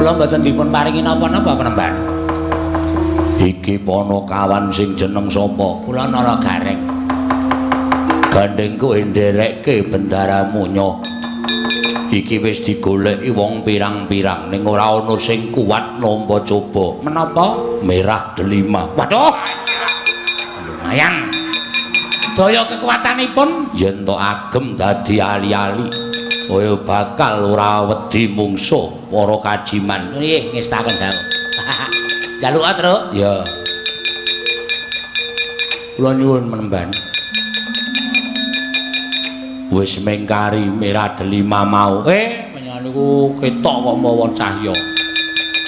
Kula mboten dipun paringi napa-napa Panembahan. Iki Panakawan sing jeneng sapa? Kula Nara Gareng. Gandeng kowe nderekke bendaramu nyoh. Iki wis digoleki wong pirang-pirang ning ora ana sing kuat nampa coba. Menapa? Merah delima. Waduh. Lumayan. Daya kekuatanipun yen to agem dadi ali-ali kaya bakal ora wedi mungsuh para kajiman. Nggih, ngestaken dawuh. Jaluka, Truk. Ya. Kula nyuwun Panembahan. Wis mengkari Merah Delima mau. Menyang niku ketok kok mawa cahya.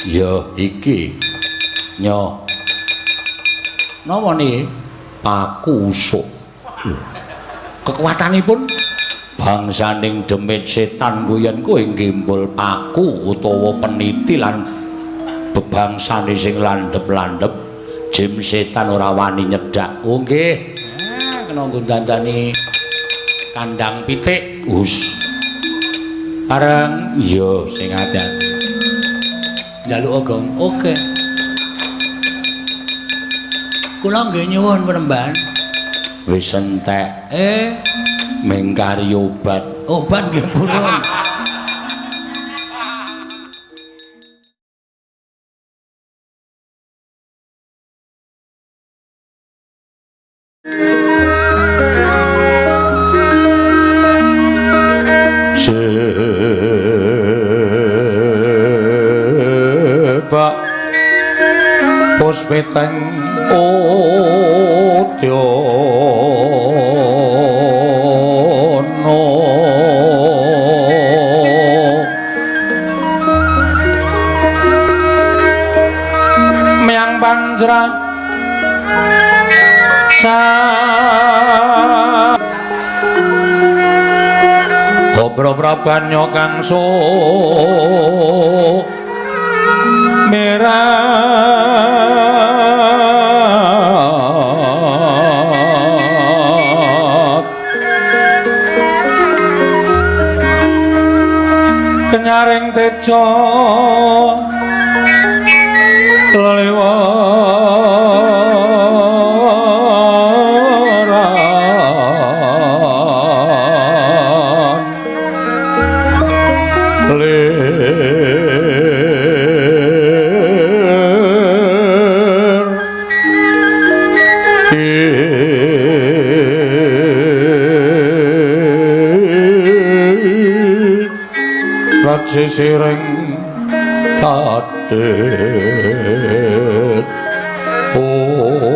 Ya, iki. Nyo. Napa niki? Paku usuk. Kekuatanipun bangsaning demit setan kuwi yen kowe nggembol paku utawa peniti lan bebangsane sing landhep-landhep jim setan ora wani nyedhak. Oh nggih. Kena nggo dandani kandang pitik. Us. Bareng iya sing ati-ati. Njaluk gong. Oke. Kula nggih nyuwun Panembahan. Wis entek. Mengkari obat. Obat nggih purun. Sebab puspiteng udyono miang panjra sa obro-brobanyo kang so merah kenyaring tejo lelewaran lir sisiring tadit ong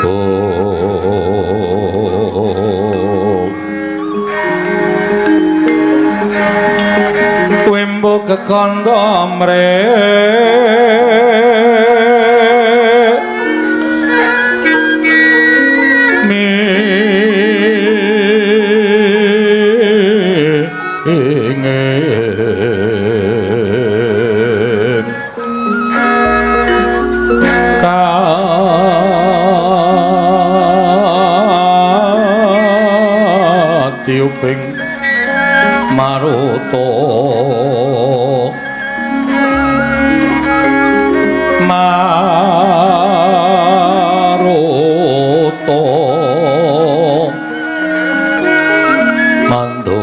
ong wimbo kekandha mre tiuping maruta maruta mando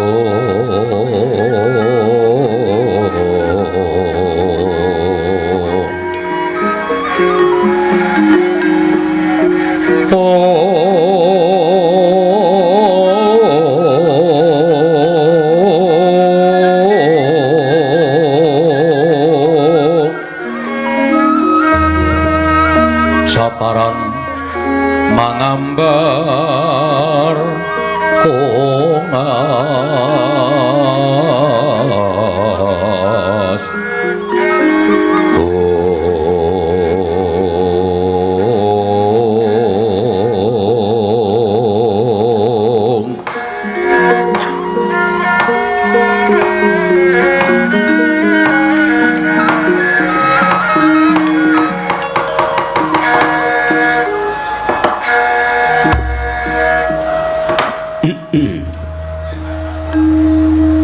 saparan mangambar kongas ong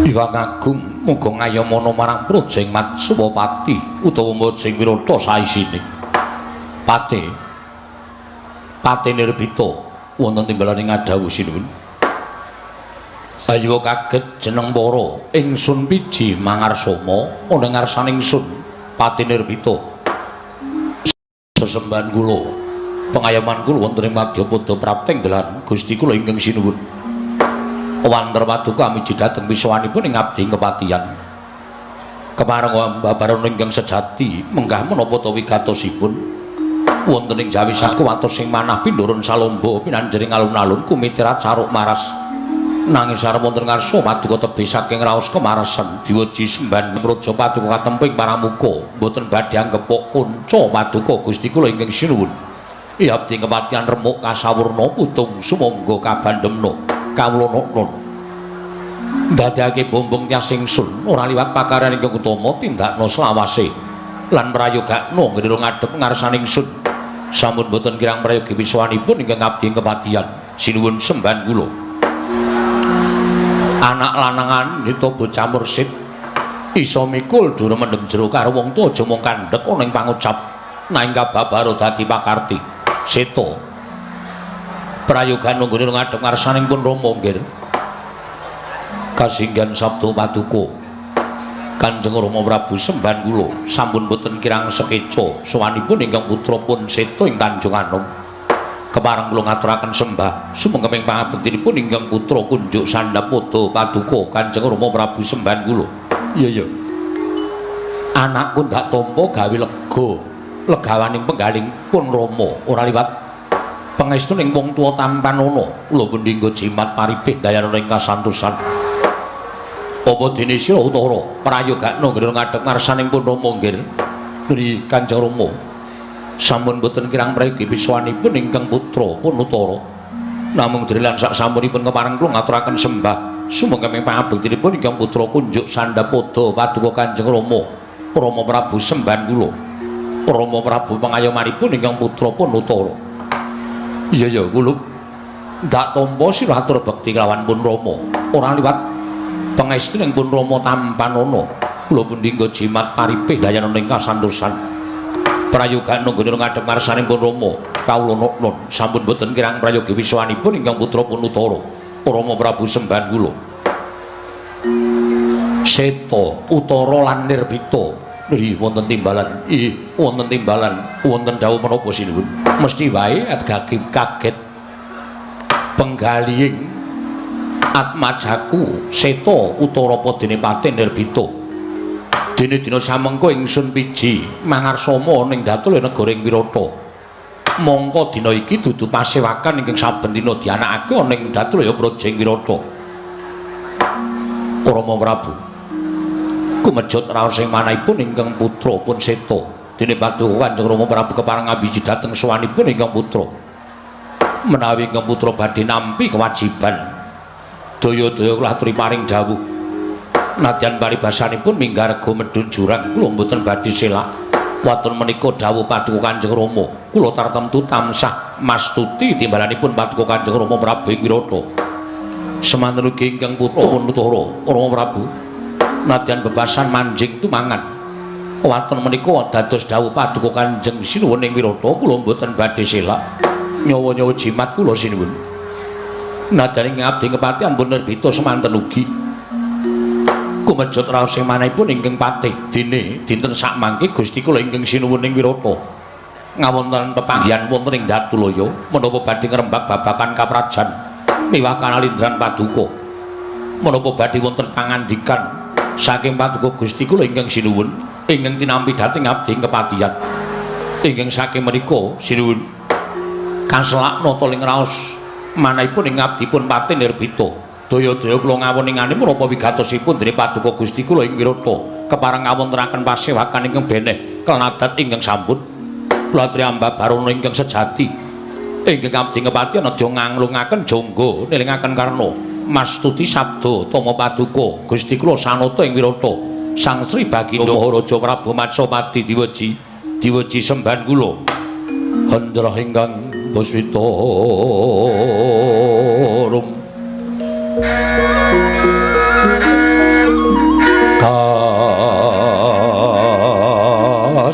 Iwang Agung muga ngayomana marang Praja ing Matswapati utawa Praja ing Wirata saisine. Pate Pate Nirbita wonten timbalane ngadhawuh sinuwun. Ayo kaget jeneng para ingsun piji mangarsama ana ngarsane ingsun Pate Nirbita. Sesembahan kula pengayoman kula wonten ing madyapada prapting dalan Gusti kula ingkang sinuwun. Wanter paduka amiji dhateng wiswanipun ing abdi kepatihan. Kepareng babaran ingkang sejati menggah menapa ta wigatosipun wonten ing jawisaku watos sing manah pindurun salomba pinanjering alun-alun kumitirat caruk maras. Nanging sarep wonten ngarsa paduka tebih saking raos kemarasan diweji semban praja paduka katemping paramuka mboten badhe anggepok kunca paduka Gusti kula ingkang sinuwun. Iya abdi kepatihan remuk kasawurna putung sumangga kabandemna kawula noknon ndadekake bombong tyas ingsun ora liwat pakaryan ingkang utama tindakna selawase lan prayogakna ngira ngadhep ngarsane ingsun sampun boten kirang prayogi wiswanipun ingkang abdi kepatihan sinuwun semban kula. Anak lanangan nita bocah mursid iso mikul dura mendem jero karo wong tuwa aja mung kandhek ana ing pangucap nanging kababaro dadi pakarti seta prayogan nunggone ngadhep ngarsaning pun Rama nggir. Kasinggihan sabda paduka Kanjeng Rama Prabu semban kula sampun boten kirang sekeca sowanipun ingkang putra pun seta ing Tanjung Anom. Kepareng kula ngaturaken sembah sumengkeming pangabektinipun ingkang putra kunjuk sandhap pada paduka Kanjeng Rama Prabu semban kula. Iya iya. Anakku ndak tampa gawe lega legawaning penggaling pun Rama ora liwat pangestuning wong tuwa tampanana kula pundi nggo jimat paripih dayana ing kasantosan. Apa dene sira Utara prayogakna ngira ngadhep ngarsaning pun Rama nggir. Nggih Kanjeng Rama. Sampun boten kirang prayogi wiswanipun ingkang putra pun Utara. Namung dene lan sak sampunipun kepareng kula ngaturaken sembah sumengkeming pangabektinipun ingkang putra kunjuk sandhap pada paduka Kanjeng Rama. Rama Prabu semban kula. Rama Prabu pangayomanipun ingkang putra pun Utara. Iya iya kula ndak tampa sira atur bekti kelawan pun Rama. Ora liwat pangestu ing pun Rama tampanana. Kula pundi nggo jimat paripih dayana ing kasantosan. Prayogan nunggone ngadhep ngarsaning pun Rama kawula noknon sampun boten kirang prayogi wiswanipun ingkang putra pun Utara. Rama Prabu semban kula. Seta Utara lan Nirbita. Nggih wonten timbalan. Ih wonten timbalan. Wonten dawuh menapa sinuwun? Mesti wae kaget penggalihing atmajaku Seta Utara padene Pate Nirbita. Dene dina samengko ingsun piji mangarsama ning Datulaya negara ing Wirata. Mongko dina iki dudu pasewakan ingkang saben dina dianakake ana ing Datulaya praja ing Wirata. Rama Prabu kumejut raos ing manahipun ingkang putra pun Seta. Dene paduka Kanjeng Rama Prabu kepareng ngambiji dhateng sowanipun ingkang putra. Menawi ingkang putra badhe nampi kewajiban daya-daya kula aturi paring dawuh. Nadyan paribasanipun minggah rega medhun jurang kula mboten badhe selak. Waton menika dawuh paduka Kanjeng Rama kula tartemtu tansah mastuti timbalanipun paduka Kanjeng Rama Prabu ing Wirata. Semanten ugi ingkang putra pun Utara Rama Prabu nadyan bebasan manjing tumangan. Waton menika dados dawuh paduka Kanjeng Sinuwun ing Wirata kula mboten badhe selak. Nyawa-nyawa jimat kula sinuwun. Nadyan ing abdi kepatihan pun Nirbita semanten ugi. Kumejut raos ing manahipun ingkang patih dene dinten sakmangke Gusti kula ingkang sinuwun ing Wirata ngawontenan pepanggihan wonten ing Datulaya menapa badhe ngrembak babagan kaprajan miwah kanalindran paduka menapa badhe wonten pangandikan saking paduka Gusti kula ingkang sinuwun ingkang tinampi dhateng abdi kepatihan ingkang saking menika sinuwun kaselak nata ing raos manahipun ing abdipun Pate Nirbita. Daya-daya kula ngawoningane menapa wigatosipun dening paduka Gusti kula ing Wirata kepareng ngawontenaken pasewakan ingkang beneh klenadat ingkang sampun kula aturi ambabarana ingkang sejati ingkang abdi kepatihan aja nganglungaken jangga nelingaken karna mastuti sabda tama paduka Gusti kula sanata ing Wirata Sang Sri Baginda Maharaja Prabu Matsapati diweji diweji semban kula hendra ingkang puswita rum.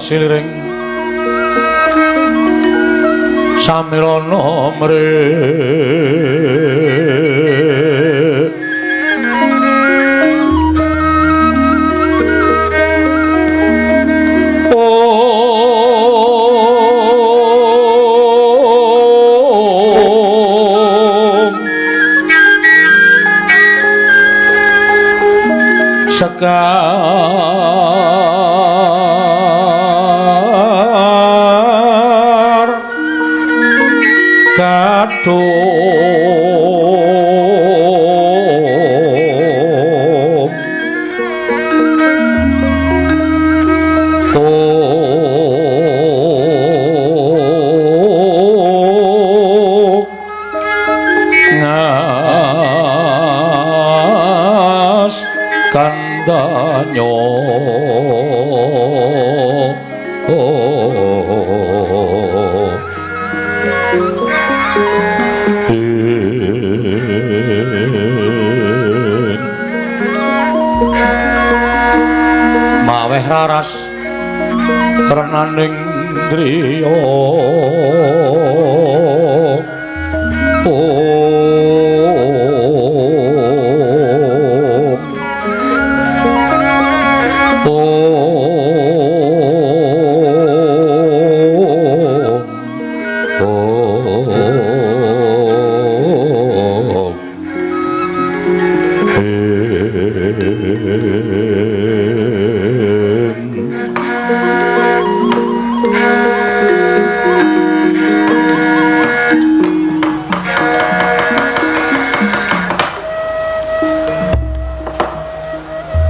siliring samirana mrih Sekar Kadung Ngas kandanyo maweh raras renaning driya.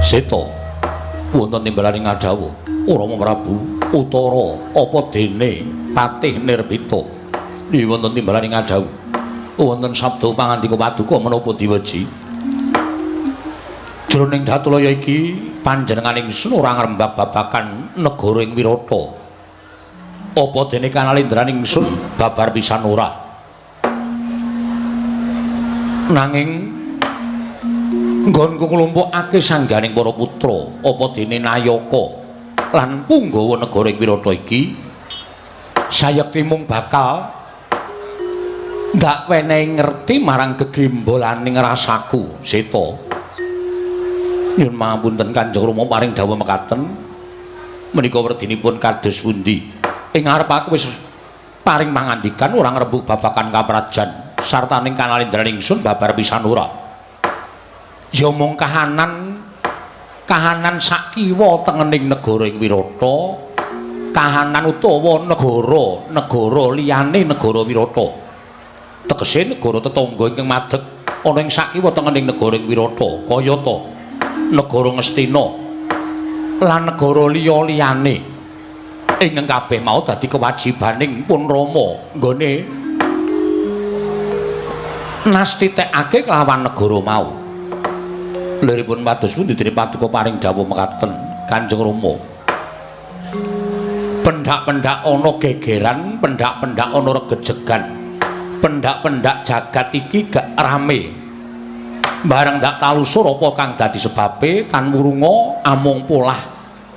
Seta wonten timbalaning ngadhawuh Rama Prabu Utara apa dene Patih Nirbita wonten timbalaning ngadhawuh wonten sabda pangandika paduka menapa diweji jroning Datulaya iki panjenengan ingsun ora ngrembak babagan negara ing Wirata apa dene kanalindran ingsun babar pisan ora nanging nggonku nglumpukake sangganing para putra apa dene nayaka lan punggawa negara ing Wirata iki sayekti mung bakal ndak wenehi ngerti marang gegembolaning rasaku. Seta nyuwun pangapunten Kanjeng Rama paring dawuh mekaten menika werdinipun kados pundi ing ngarep aku wis paring pangandikan ora ngrembug babagan kaprajan sartaning kanalindran ingsun babar pisan ora. Ya mung kahanan sakiwa tengening negara ing Wirata, kahanan utawa negara liyane negara Wirata. Tegese negara tetangga ingkang madeg ana ing sakiwa tengening negara ing Wirata, kayata negara Ngastina lan negara liya-liyane. Ingkang kabeh mau dadi kewajibaning pun Rama nggone nastitekake kelawan negara mau. Liripun pados pundi dene paduka paring dawuh mekaten Kanjeng Rama. Pendak-pendak ana gegeran, pendak-pendak ana regejegan. Pendak-pendak jagat iki gak rame. Bareng ndak talusur apa kang dadi sebabe tan wurunga amung polah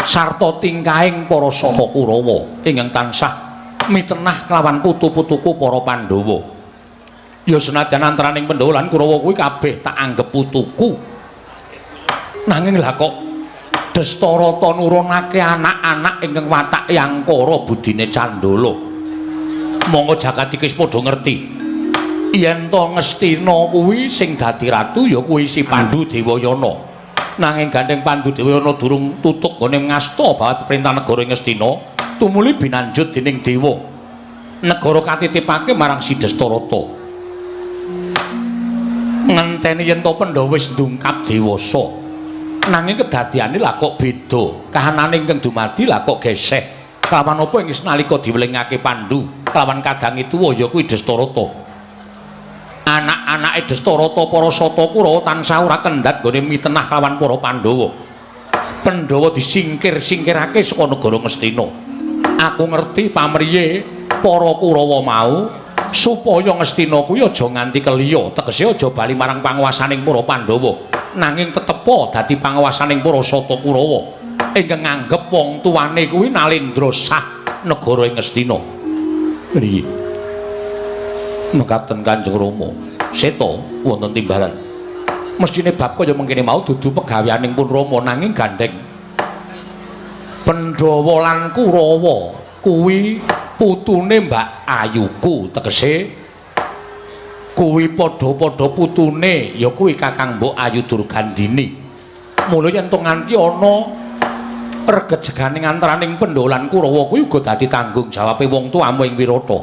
sarta tingkahing para saha Kurawa ingkang tansah mitenah kelawan putu-putuku para Pandhawa. Ya senajan antaraning Pandhawa lan Kurawa kuwi kabeh tak anggep putuku. Nanging lah kok Destarata nurunake anak-anak ingkang watak yangkara budine candala. Monggo jagat iki wis padha ngerti yen to Ngastina kuwi sing dadi ratu ya kuwi si Pandu Dewayana. Nanging gandeng Pandu Dewayana durung tutuk nggone ngasta bawat perintah negara Ngastina, tumuli binanjut dening dewa. Negara katitipake marang si Destarata. Ngenteni yen to Pandhawa wis ndungkap dewasa. Nanging kedadiane lah kok beda. Kahanane ingkang dumadi lah kok geseh. Kelawan apa ing nalika diwelingake Pandu kelawan kadange tuwa ya kuwi Destarata. Anak-anake Destarata para Sata Kurawa tansah ora kendhat nggone mitenah kelawan para Pandhawa. Pandhawa disingkir-singkirake saka negara Ngastina. Aku ngerti pamriye para Kurawa mau supaya Ngastina kuwi aja nganti keliya, tegese aja bali marang panguwasaning para Pandhawa. Nanging tetepa dadi panguwasaning para Sata Kurawa. Ingkang nganggep wong tuane kuwi Nalendra sah negara ing Ngastina. Nggih. Mekaten Kanjeng Rama. Seta wonten timbalan. Mesthine bab kaya mengkene mau dudu pegaweaning pun Rama nanging gandheng Pandhawa lan Kurawa kuwi putune Mbak Ayuku, tegese kuwi padha-padha putune ya kuwi Kakang Mbok Ayu Durgandini. Mula yen to nganti ana regejeganing antaraning Pandhawa lan Kurawa kuwi uga dadi tanggung jawabe wong tuamu ing Wirata.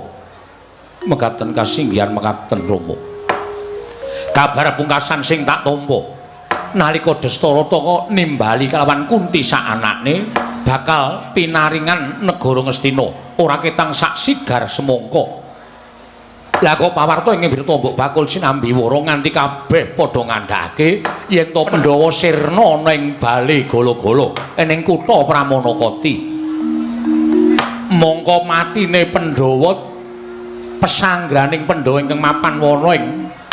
Mekaten kasinggihan mekaten Rama. Kabar pungkasan sing tak tampa nalika Dastarata kok nimbali kalawan Kunti sak anakne bakal pinaringan negara Ngastina ora ketang sak sigar semangka. Lah kok pawarta ing Wirata mbok bakul sinambi wara nganti kabeh padha ngandhake yen to Pandhawa sirna ana ing bale Gala-gala ning kutha Pramanakati. Mongko matine Pandhawa pesanggraning Pandhawa ingkang mapan wana ing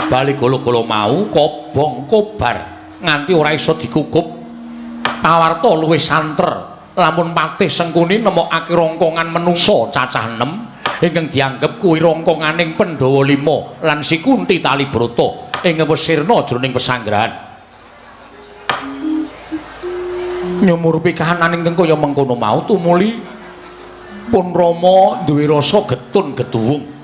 bale Gala-gala mau kobong kobar nganti ora iso dikukup. Pawarta luwih santer lamun Patih Sengkuni nemokake rongkongan menungsa cacah 6 ingkang dianggep kuwi rongkonganing Pandhawa 5 lan si Kunti Talibrata ingkang wis sirna jroning pesanggrahan. Nyumurupi kahanan ingkang kaya mengkono mau tumuli pun Rama duwe rasa getun geduwung.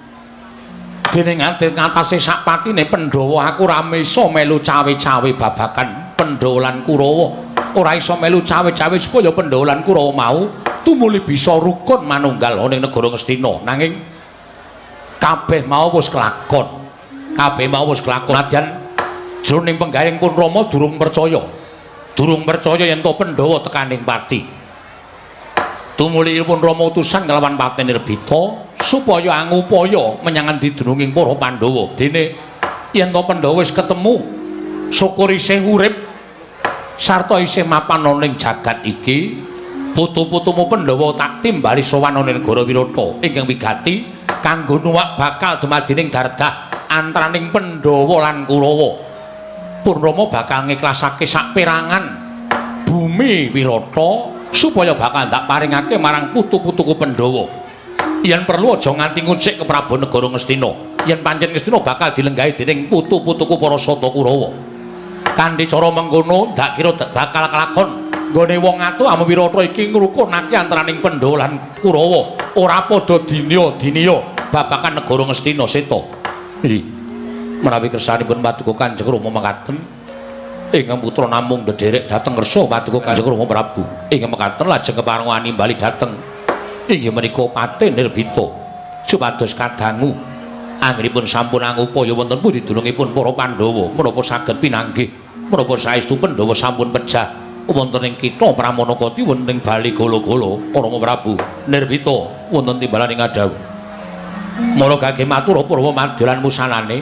Dene ngatasi sak patine Pandhawa aku ora iso melu cawe-cawe babagan Pandhawa lan Kurawa. Ora iso melu cawe-cawe supaya Pandhawa lan Kurawa mau tumuli bisa rukun manunggal ana ing negara Ngastina. Nanging kabeh mau wis kelakon. Kabeh mau wis kelakon. Nadyan jroning penggaweing pun Rama durung percaya. Durung percaya yen to Pandhawa tekaning pati. Tumuli pun Rama utusan kelawan Patih Nirbita supaya angupaya menyang endi dununging para Pandhawa. Dene yen to Pandhawa wis ketemu syukur isih urip sarta isih mapan ana ing jagat iki, putu-putumu Pandhawa tak timbali sowan ana ing negara Wirata ingkang wigati kanggo nuwak bakal dumadining dardah antaraning Pandhawa lan Kurawa. Pun Rama bakal ngiklasake saperangan bumi Wirata supaya bakal ndak paringake marang putu-putuku Pandhawa. Yen perlu aja nganti ngucik ke Prabu Negara Ngastina. Yen pancen Ngastina bakal dilenggahi dening putu-putuku para Sata Kurawa. Kanthi cara mengkono ndak kira bakal kelakon nggone wong atuh amu Wirata iki ngrukunake antaraning Pandhawa lan Kurawa ora padha dinya-dinya babagan negara Ngastina seta. Nggih. Menawi kersanipun paduka Kanjeng Rama mekaten ingkang putra namung ndederek dhateng kersa paduka Kanjeng Rama Prabu. Ingkang mekaten lajeng kepareng nimbali dhateng inggih menika Patih Nirbita supados kadangu anggenipun sampun angupaya wonten pundi dunungipun para Pandhawa menapa saged pinanggih menapa saestu Pandhawa sampun pejah wonten ing kitha Pramanakati wonten ing bale Gala-gala. Rama Prabu Nirbita wonten timbalan ing adhawuh. Mara gage matur Purwa Madya lan musanane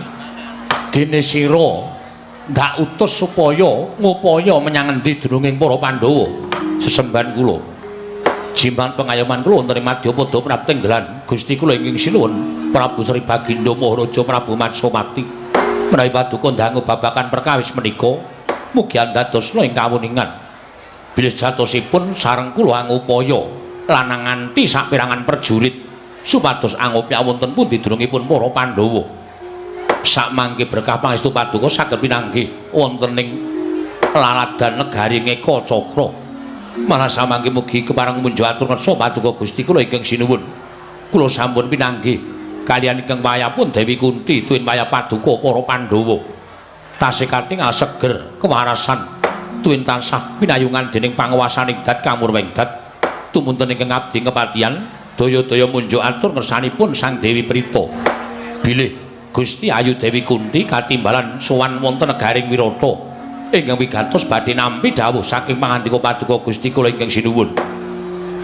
dene sira ndak utus supaya ngupaya menyang endi dununging para Pandhawa. Sesembahan kula jimat pengayoman kula wonten ing Madyapada Praptenggelan Gusti kula ingkang sinuwun Prabu Sri Bagindo Maharaja Prabu Matsomati menawi paduka ndangu babagan perkawis menika mugi andadosna ing kawuningan bilih jatosipun sareng kula angupaya lan nganti saperangan prajurit supados angupya wonten pundi dunungipun para Pandhawa. Sakmangke berkah pangestu paduka saged pinanggih wonten ing laladan negari Ngeka Cakra. Malah samangke mugi kepareng munjuk atur ngersa paduka Gusti kula ingkang sinuwun. Kula sampun pinanggih kaliyan ingkang wayapun Dewi Kunti tuwin waya paduka para Pandhawa. Tasih katingal seger kewarasan tuwin tansah pinayungan dening panguwasaning dat kamurwengdat tumunten ingkang abdi kepatihan daya-daya munjuk atur ngersanipun Sang Dewi Prita. Bilih Gusti Ayu Dewi Kunti katimbalan sowan wonten negaring Wirata ingkang wigatos badhe nampi dawuh saking pangandika paduka Gusti kula ingkang sinuwun.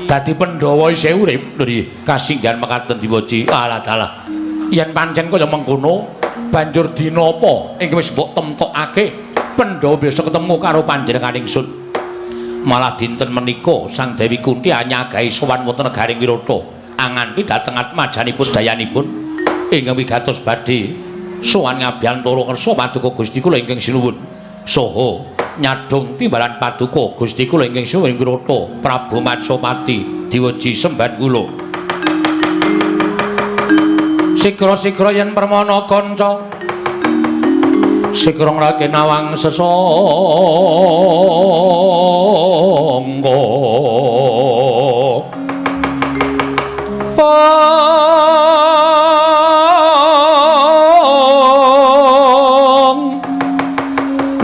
Dadi Pandhawa isih urip lho kasinggihan mekaten diwaji. Alah dalah. Yen pancen kaya mengkono banjur dina apa ingkang wis mbok temtokake Pandhawa bisa ketemu karo panjenengan ingsun. Malah dinten menika Sang Dewi Kunti anyagahi sowan wonten negaring Wirata anganti dhateng atmajanipun dayanipun ingkang wigatos badhe sowan ngabiyantara kersa paduka Gusti kula ingkang sinuwun. Saha Nyadong timbalan paduka Gusti kula ingkang suwun Wirata Prabu Matsapati diweji semban kula. Sigra-sigra yen permana kanca sigra ngrake nawang sesangga.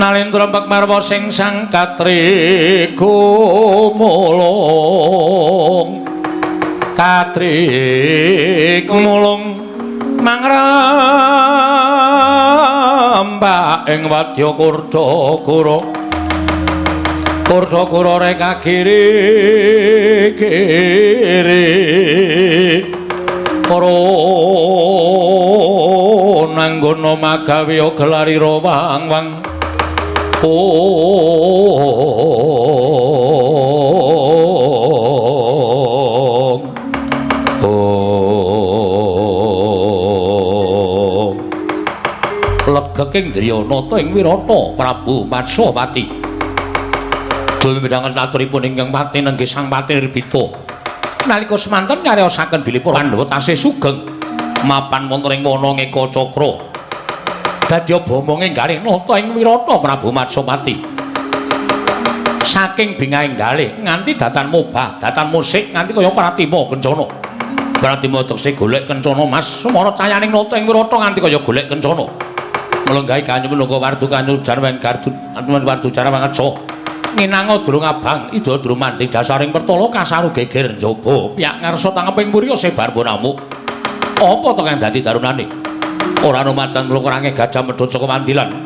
Nalendra Mbak Marwa sing sang katri gumulung, katri gumulung mangrambak ing wadya kurda kura, kurda kura reka kiri kiri para nanggono magawe gelari rawang wang. Ong ong legeking Dryanata ing Wirata Prabu Matsapati. Dumidhanget aturipun ingkang pati nenggih Sang Pati Nirbita. Nalika semanten nyariosaken bilih para Pandhawa tasih sugeng mapan wonten ing wana Ngeka Cakra. Dadi bomonge nggalih nata ing Wirata Prabu Matsapati. Saking bingahe nggalih nganti datan mobah, datan musik nganti kaya Pratima kencana. Pratima tekse golek kencana Mas, sumara cayaning nata ing Wirata nganti kaya golek kencana. Melenggahi kanyu menungga wardu kanyu jarwen gardu anuwan wardu jaran ngeca. Nginanga durung abang, ida durung manding dasaring pertala kasaru geger njaba. Piyak ngarsa tangeping murya sebar bonamu. Apa to kang dadi darunane? Ora ana macan mlukurange gajah medhot saka wandilan.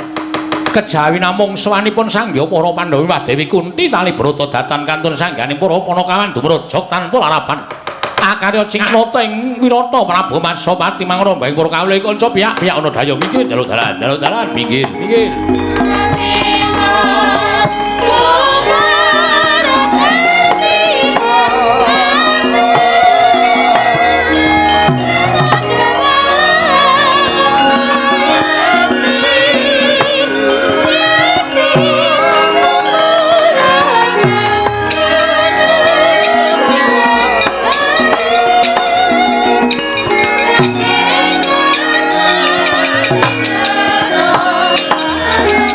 Kejawi namung sawanipun sangya para Pandhawa Dewi Kunti tali brata datan kantun sangganing para panakawan dumrojok tanpa larapan. Akarya cing nata ing Wirata Prabu Matsapati mangrambahing para kawula kanca piyak-piyak ana daya minggir dalu dalan dalu dalan minggir minggir. Thank you.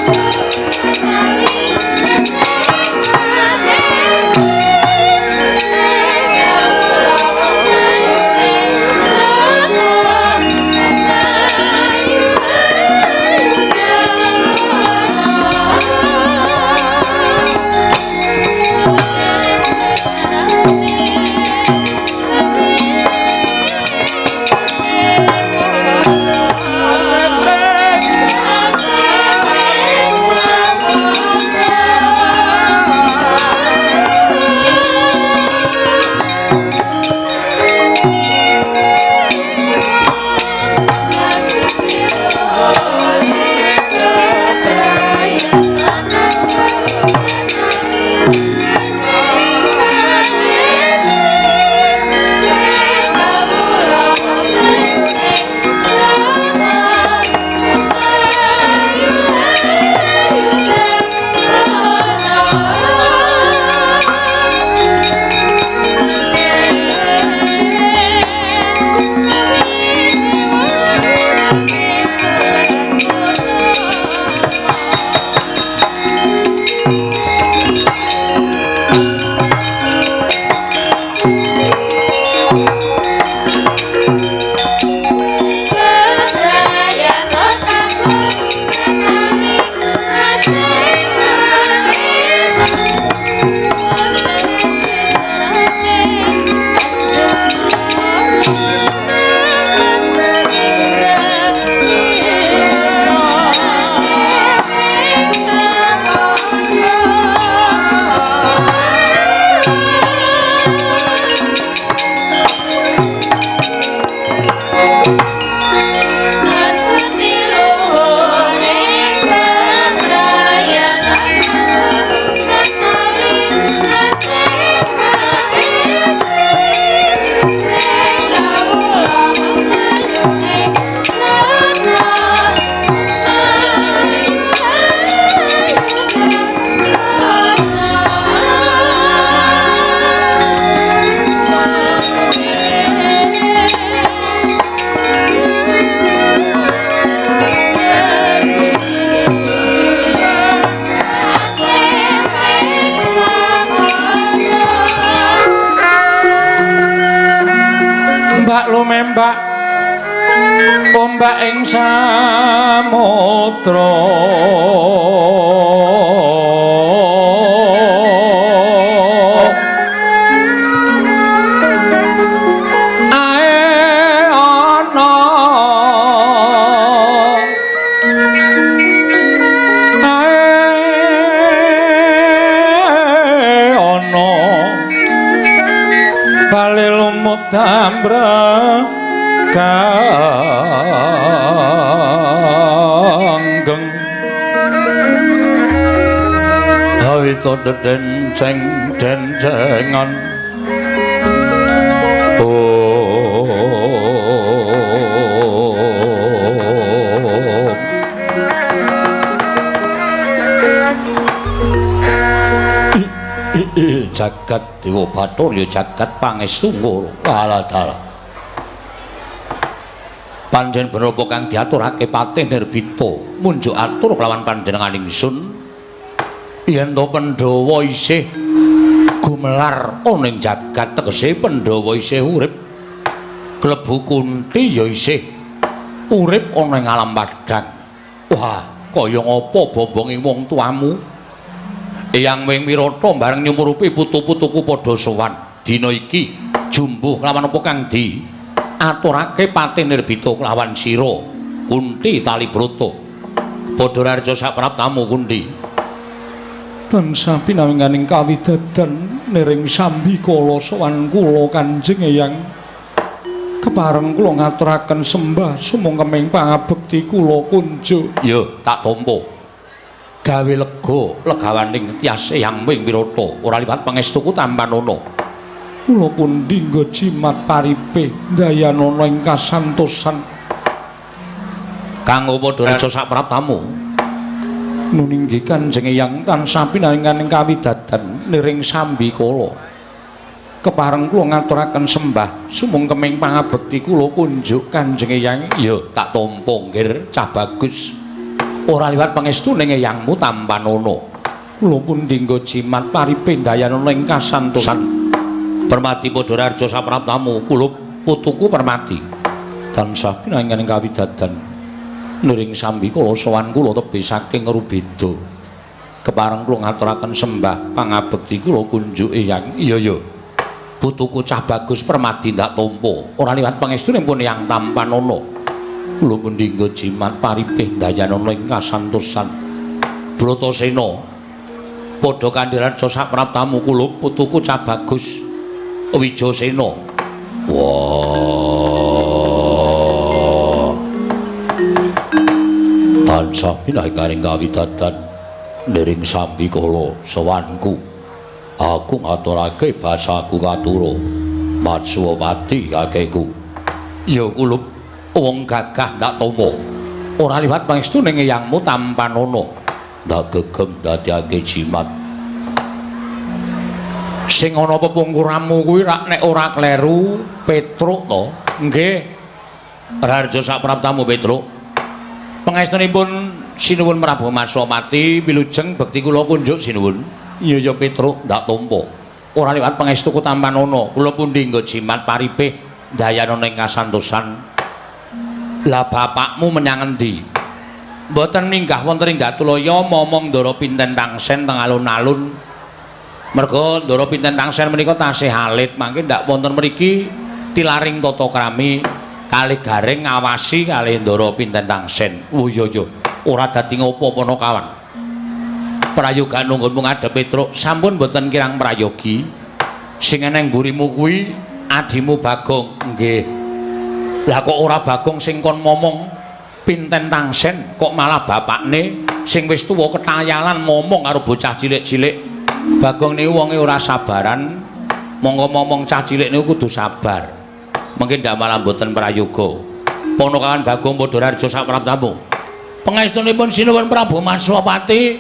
Tumembak ombak ing samudra. Ae ana ae ana bali lumut ambrakanggeng awita dedenceng dencengan. Jagat Dewa Bathara ya jagat pangestu ngoro. Alah dalah. Panjen bener apa kang diaturake Patih Nirbita munjuk atur kelawan panjenengan ingsun yen to Pandhawa isih gumelar ana ing jagat, tegese Pandhawa isih urip, klebu Kunti ya isih urip ana ing alam padhang. Wah, kaya ngapa bombonge wong tuamu? Eyang Wing Wirata bareng nyumurupi putu-putuku padha sowan dina iki jumbuh kelawan apa kang di aturake Patih Nirbita kelawan sira Kunti Talibrata. Padha raharja sapraptamu Kunti. Tansah pinawinganing kawidadan niring sambikala sowan kula Kanjeng Eyang. Kepareng kula ngaturaken sembah sumangkeming pangabekti kula kunjuk. Ya, tak tampa. Gawe lega legawaning tias Eyang Wing Wirata ora liwat pangestuku tampanana. Kula pundi nggo jimat paripe ndayanana ing kasantosan. Kanggo padha reja sapraptamu. Nun inggih Kanjeng Eyang tansah pinanganing kawidadan niring sambikala. Kepareng kula ngaturaken sembah sumangkeming pangabekti kula kunjuk Kanjeng Eyang. Ya, tak tampa nggir cah bagus. Ora liwat pangestune eyangmu tampanana. Kula pundi nggo jimat paripe ndayanana ing kasantosan. Permati padha raharja sapraptamu, kula putuku Permati. Tansah pinanganing kawidadan niring sambikala sowan kula tebih saking Rubeda. Kepareng kula ngaturaken sembah pangabekti kula kunjuk Eyang. Iya ya. Putuku cah bagus Permati ndak tampa. Ora liwat pangestune pun Eyang tampanana. Kula pundi nggo jimat paripe ndayanana ing kasantosan. Bratasena padha kandhiraja sapraptamu kula putuku cah bagus Wijasena. Wah. Tansah pinanganing kawidadan niring sambikala sowanku. Aku ngaturake basaku katura Matsuwapati kakekku. Ya kula wong gagah ndak tampa. Ora liwat pangestune eyangmu tampanana. Ndak gegem dadiake jimat. Sing ana pepungkuramu kuwi rak nek ora kleru Petruk to? Nggih. Raharja sapraptamu Petruk. Pangestunipun sinuwun Prabu Matswapati wilujeng bekti kula kunjuk sinuwun. Iya ya Petruk ndak tampa. Ora liwat pangestuku tampanana. Kula pundi nggo jimat paripe ndayanana ing kasantosan. Lah bapakmu menyang endi? Mboten minggah wonten ing Datulaya momong Ndara Pinten Tangsen teng alun-alun. Merga Ndara Pinten Tangsen menika tasih alit, mangke ndak wonten mriki tilaring tata krami kalih gareng ngawasi kalih Ndara Pinten Tangsen. Oh iya iya, ora dadi ngopo Panakawan. Prayoga nunggun ngadhep Petruk, sampun mboten kirang prayogi. Sing eneng mburimu kuwi adimu Bagong. Nggih. Lah kok ora Bagong sing kon momong Pinten Tangsen, kok malah bapakne sing wis tuwa ketayalan momong karo bocah cilik-cilik. Bagong niku wonge ora sabaran, monggo momong cah cilik niku kudu sabar. Mungkin ndak malah mboten prayoga. Panakawan Bagong padha raharja sapraptamu. Pangestunipun sinuwun Prabu Matswapati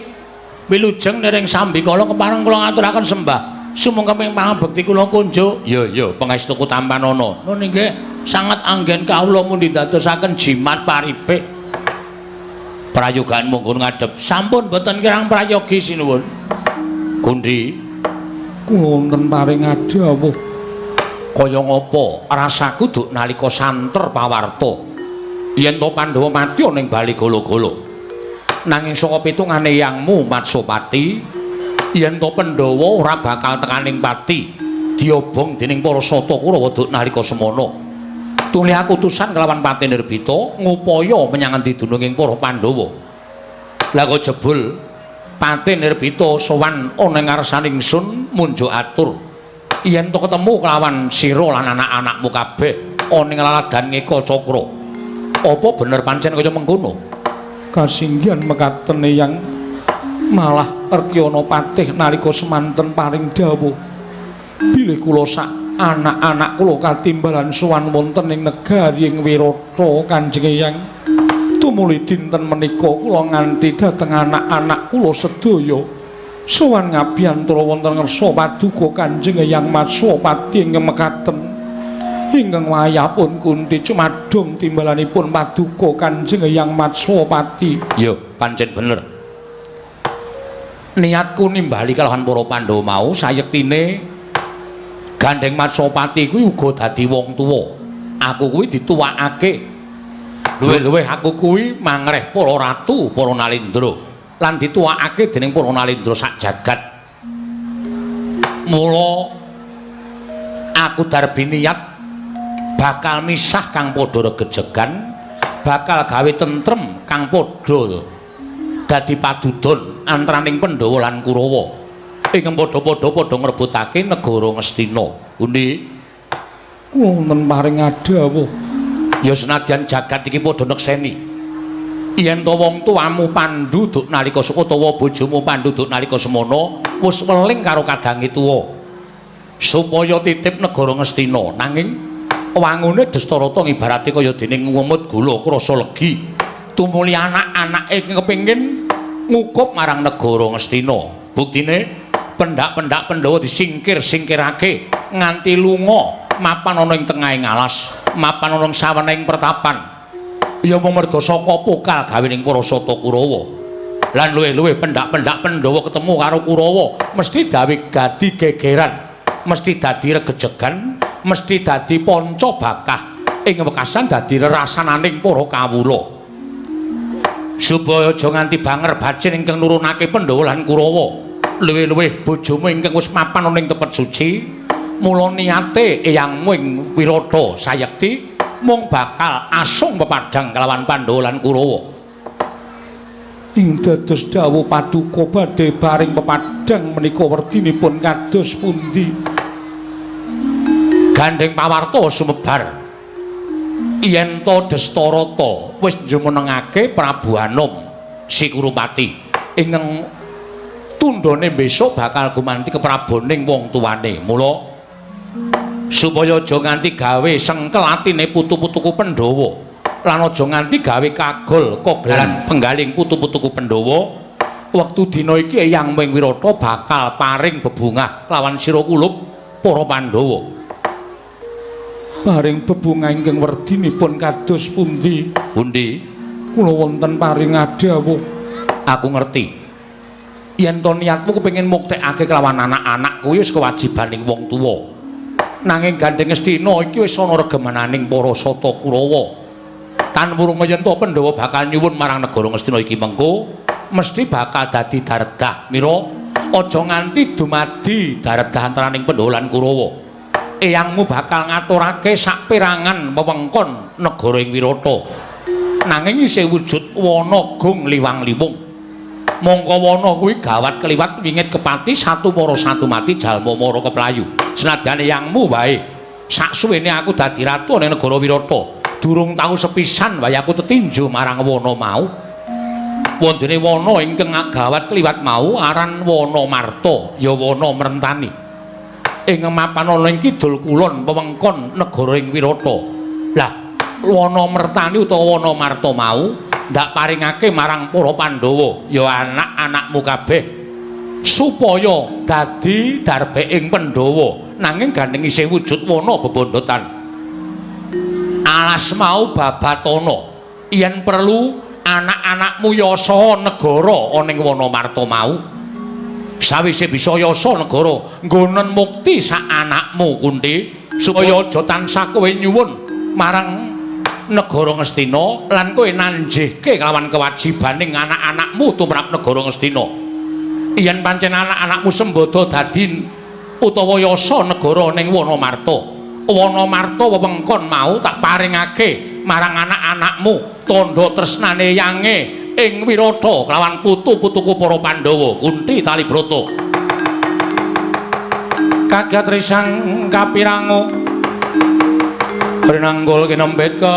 wilujeng niring sambikala kepareng kula ngaturaken sembah sumangkeming pangabekti kula kunjuk. Ya ya, pangestuku tampanana. Nun inggih sanget anggen kawula mundi dadosaken jimat paripe. Prayogaan monggo ngadhep. Sampun mboten kirang prayogi sinuwun. Gundi kula wonten paring adhawuh. Kaya ngapa rasaku duk nalika santer pawarta yen to Pandhawa mati ana ing bali gala-gala. Nanging saka pitungane yangmu Matsopati yen to Pandhawa ora bakal tekaning pati diobong dening para Sata Kurawa duk nalika semana. Tuli aku utusan kelawan Patih Nirbita ngupaya menyang endi dununging para Pandhawa. Lah kok jebul Patih Nirbita sowan ana ing ngarsaning ingsun munjuk atur yen to ketemu kelawan sira lan anak-anakmu kabeh ana ing laladan Ngeka Cakra. Apa bener pancen kaya mengkono? Kasinggihan mekaten Eyang, malah Rekyana Patih nalika semanten paring dawuh bilih kula sak anak-anak kula katimbalan sowan wonten ing negari ing Wirata Kanjeng Eyang. Tumuli dinten menika kula nganti dhateng anak-anak kula sedaya sowan ngabiyantara wonten ngarsa paduka Kanjeng Eyang Matswapati ingkang mekaten. Ingkang wayahipun Kunti cumadung timbalanipun paduka Kanjeng Eyang Matswapati. Ya, pancen bener. Niatku nimbali kalawan para Pandhawa mau sayektine gandeng Matswapati kuwi uga dadi wong tuwa. Aku kuwi dituwakake. Luwih-luwih aku kuwi mangreh para ratu, para nalindra lan dituwakake dening para nalindra sak jagat. Mula aku darbi niat bakal misah kang padha regejegan, bakal gawe tentrem kang padha dadi padudon antaraning Pandhawa lan Kurawa ingkang padha-padha padha ngrebutake negara Ngastina. Undi kula wonten paring adhawuh. Ya senadyan jagat iki padha nekseni yen to wong tuamu Pandhu duk nalika utawa bojomu Pandhu duk nalika semana wis weling karo kadange tuwa supaya titip negara Ngastina, nanging wangune Dastarata ngibarate kaya dene ngumut gula krasa legi tumuli anak-anake kepengin ngukup marang negara Ngastina. Buktine pendak-pendak Pandhawa disingkir-singkirake nganti lunga mapan ana ing tengahing alas, mapan ana ing sawenehing pertapan. Ya mung merga saka pokal gawening para Sata Kurawa. Lan luwih-luwih pendak-pendak Pandhawa ketemu karo Kurawa mesti dawe gadi gegeran, mesti dadi regejegan, mesti dadi panca bakah ing wekasan dadi rerasananing para kawula. Supaya aja nganti banger bacin ingkang nurunake Pandhawa lan Kurawa. Luwih-luwih bojomu ingkang wis mapan ana ing tempat suci, mula niate eyangmu ing Wirata sayekti mung bakal asung pepadang kelawan Pandhawa lan Kurawa. Ing dados dawuh paduka badhe baring pepadang menika werdinipun kados pundi? Gandeng pawarta sumebar yen to Dastarata wis jumenengake Prabu Anom Si Kurupati ingkang tundhone besok bakal gumanti kepraboning wong tuane. Mula supaya aja nganti gawe sengkel atine putu-putuku Pandhawa lan aja nganti gawe kagol kogelan penggaling putu-putuku Pandhawa, wektu dina iki Eyang Wing Wirata bakal paring bebungah kelawan sira kulup para Pandhawa. Paring bebungah ingkang werdinipun kados pundi? Pundi? Kula wonten paring adhawuh. Aku ngerti. Yen to niatmu kepengin muktekake kelawan anak-anak kuwi wis kewajibaning wong tuwa. Nanging gandeng Ngastina iki wis ana regemananing para Sata Kurawa. Tan wurung yen to Pandhawa bakal nyuwun marang negara Ngastina iki mengko mesti bakal dadi dardah. Mira aja nganti dumadi dardah antaraning Pandhawa lan Kurawa. Eyangmu bakal ngaturake saperangan wewengkon negara ing Wirata. Nanging isih wujud wana gung liwang-liwung. Mongko wana kuwi gawat keliwat wingit kepati satu para satu mati jalma mara keplayu. Senadyan eyangmu wae saksuwene aku dadi ratu ning negara Wirata, durung tau sepisan wae aku tetinju marang wana mau. Wondene wana ingkang gawat kliwat mau aran Wana Marta, ya wana Mrentani. Ing mapan ana ing kidul kulon wewengkon negara ing Wirata. Lah wana Mrentani utawa Wana Marta mau ndak paringake marang para Pandhawa, ya anak-anakmu kabeh, supaya dadi darbeking Pandhawa. Nanging gandeng isih wujud wana bebondotan. Alas mau babatana yen perlu anak-anakmu yasa negara ana ing Wana Marta mau. Sawise bisa yasa negara nggonen mukti sak anakmu Kunti Supaya aja tansah kowe nyuwun marang negara Ngastina lan kowe nanjihke kelawan kewajibaning anak-anakmu tumrap negara Ngastina. Yen pancen anak-anakmu sembada dadi utawa yasa negara ning Wanamarta. Wanamarta wewengkon mau tak paringake marang anak-anakmu tandha tresnane yange ing Wirata kelawan putu-putuku para Pandhawa Kunti Talibrata. Kagat risang kapirango rinanggul kinembet kambit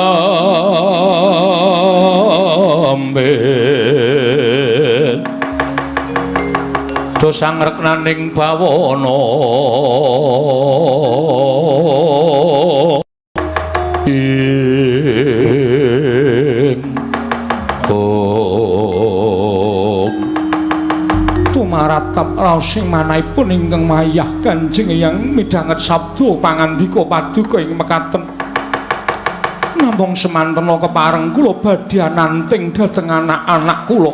dosang reknaning bawana ing om tumaratap raos sing manahipun ingkang mayah Kanjeng Eyang midhanget sabda pangandika paduka ing mekaten. Namung semantena kepareng kula badhe ananting dhateng anak-anak kula.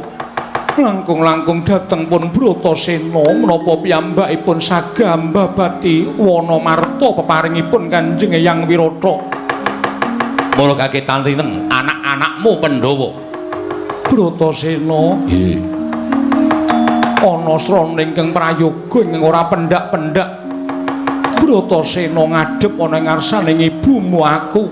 Langkung-langkung dhateng pun Bratasena menapa piyambakipun sagah mbabati Wanamarta peparingipun Kanjeng Eyang Wirata. Mula kagetan tineng anak-anakmu Pandhawa. Bratasena, nggih. Ana srana ingkang prayoga ingkang ora pendak-pendak. Bratasena ngadhep ana ing ngarsaning ibumu aku.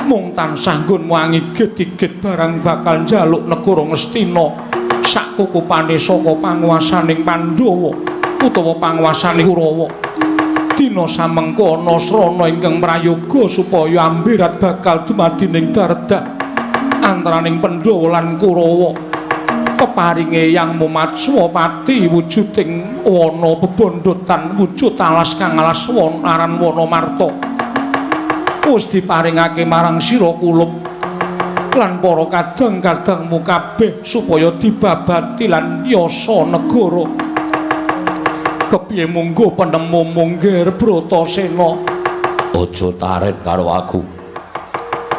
Mung tansah nggonmu angigit-igit barang bakal njaluk negara Ngastina sakukupane saka panguwasaning Pandhawa utawa panguwasaning Kurawa. Dina samengko ana srana ingkang prayoga supaya ambirat bakal dumadi ning dardah antaraning Pandhawa lan Kurawa. Peparinge Yang Matswapati wujuding wana bebondotan wujud alas kang alas aran Wanamarta. Wis diparingake marang sira kulup lan para kadang-kadangmu kabeh supaya dibabati lan yasa negara. Kepiye munggo penemu mungger Bratasena? Aja taren karo aku.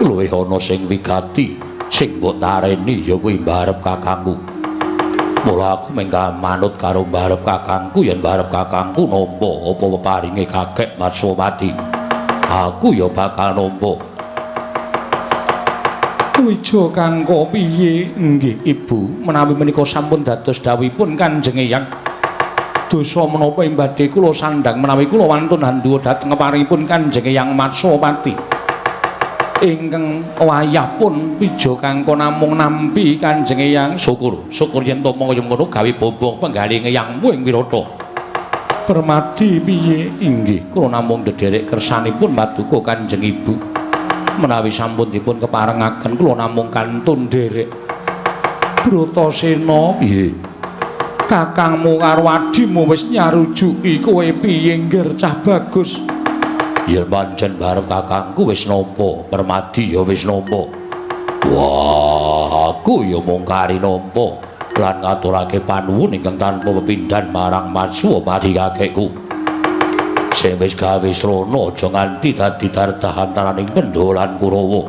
Luwih ana sing wigati sing mbok tareni ya kuwi mbarep kakangku. Mula aku mengka manut karo mbarep kakangku yen mbarep kakangku nampa apa peparinge kakek Matswapati. Aku ya bakal nampa. Wija kangko piye? Nggih, Ibu, menawi menika sampun dados dawuhipun Kanjeng Eyang. Dosa menapa ing badhe kula sandhang menawi kula wantun handuwa dhateng keparingipun Kanjeng Eyang Matswapati. Ingkang wayah pun wija kangko namung nampi Kanjeng Eyang. Syukur, syukur yen to kaya ngono gawe bombong penggalih eyangmu ing Wirata. Permadi piye? Inggih, kula namung ndederek kersanipun paduka Kanjeng Ibu. Menawi sampun dipun keparengaken kula namung kantun nderek. Bratasena, piye? Kakangmu karo adhimu wis nyarujuki kowe piye ngger cah bagus? Ya pancen barep kakangku wis nampa, Permadi ya wis nampa. Wah, aku ya mung kari nampa lan ngaturake panuwun ingkang tanpa pepindhan marang Matswapati kakekku. Sing wis gawe srana aja nganti dadi dardah antaraning Pandhawa lan Kurawa.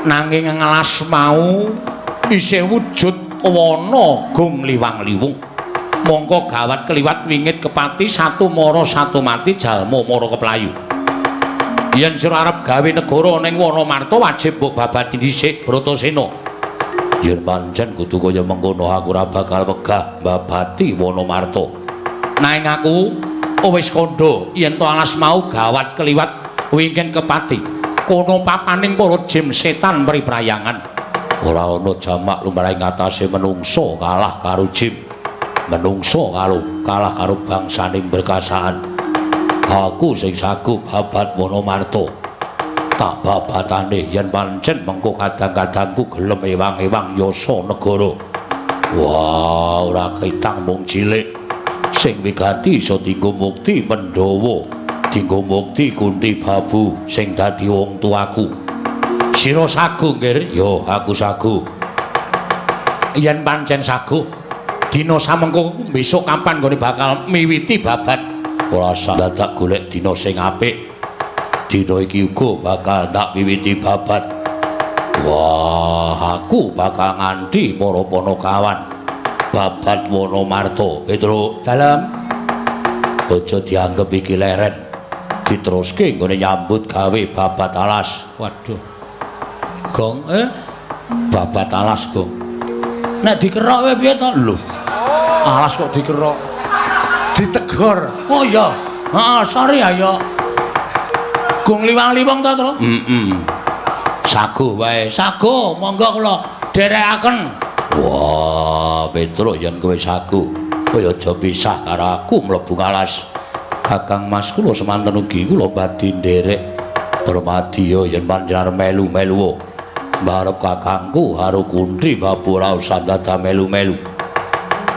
Nanging ngalas mau isih wujud wana gung liwang-liwung. Mongko gawat keliwat wingit kepati satu mara satu mati jalma mara keplayu. Yen sira arep gawe negara ning Wanamarta wajib mbok babati dhisik Bratasena. Yen pancen kudu kaya mengkono aku ora bakal wegah mbabati Wanamarta. Nanging aku wis kandha yen to alas mau gawat keliwat wingin kepati. Kono papaning para jim setan priprayangan. Ora ana jamak lumrah ing atase menungsa kalah karo jim. Menungsa karo kalah karo bangsaning berkasaan. Aku sing sagup babat Wanamarta. Tak babatane yen pancen mengko kadang-kadangku gelem ewang-ewang yasa negara. Wah, ora ketang mung cilik. Sing wigati iso dienggo mukti Pandhawa, dienggo mukti Kunti Babu sing dadi wong tuaku. Sira sagu, Nggir? Ya, aku sagu. Yen pancen sagu, dina samengko besok kapan nggone bakal miwiti babat? Ora usah dadak golek dina sing apik. Dina iki uga bakal ndak wiwiti babat. Wah, aku bakal nganti para panakawan babat Wanamarta. Petro, dalem. Aja dianggep iki leren. Diteruske nggone nyambut gawe babat alas. Waduh. Gong babat alas, Gong. Nek dikerok wae piye to? Lho. Alas kok dikerok? Ditegor. Oh iya. Heeh, sorry ayo. Gong liwang-liwang to, Tru? Heeh. Saguh wae. Saguh, monggo kula dherekaken. Wah, Petruk yen kowe saguh, kowe aja pisah karo aku mlebu alas. Kakang Mas kula semanten ugi kula badhe nderek permadiya yen panjenengan melu-melu. Mbarep kakangku karo Kunti Babu ora usah dadak melu-melu.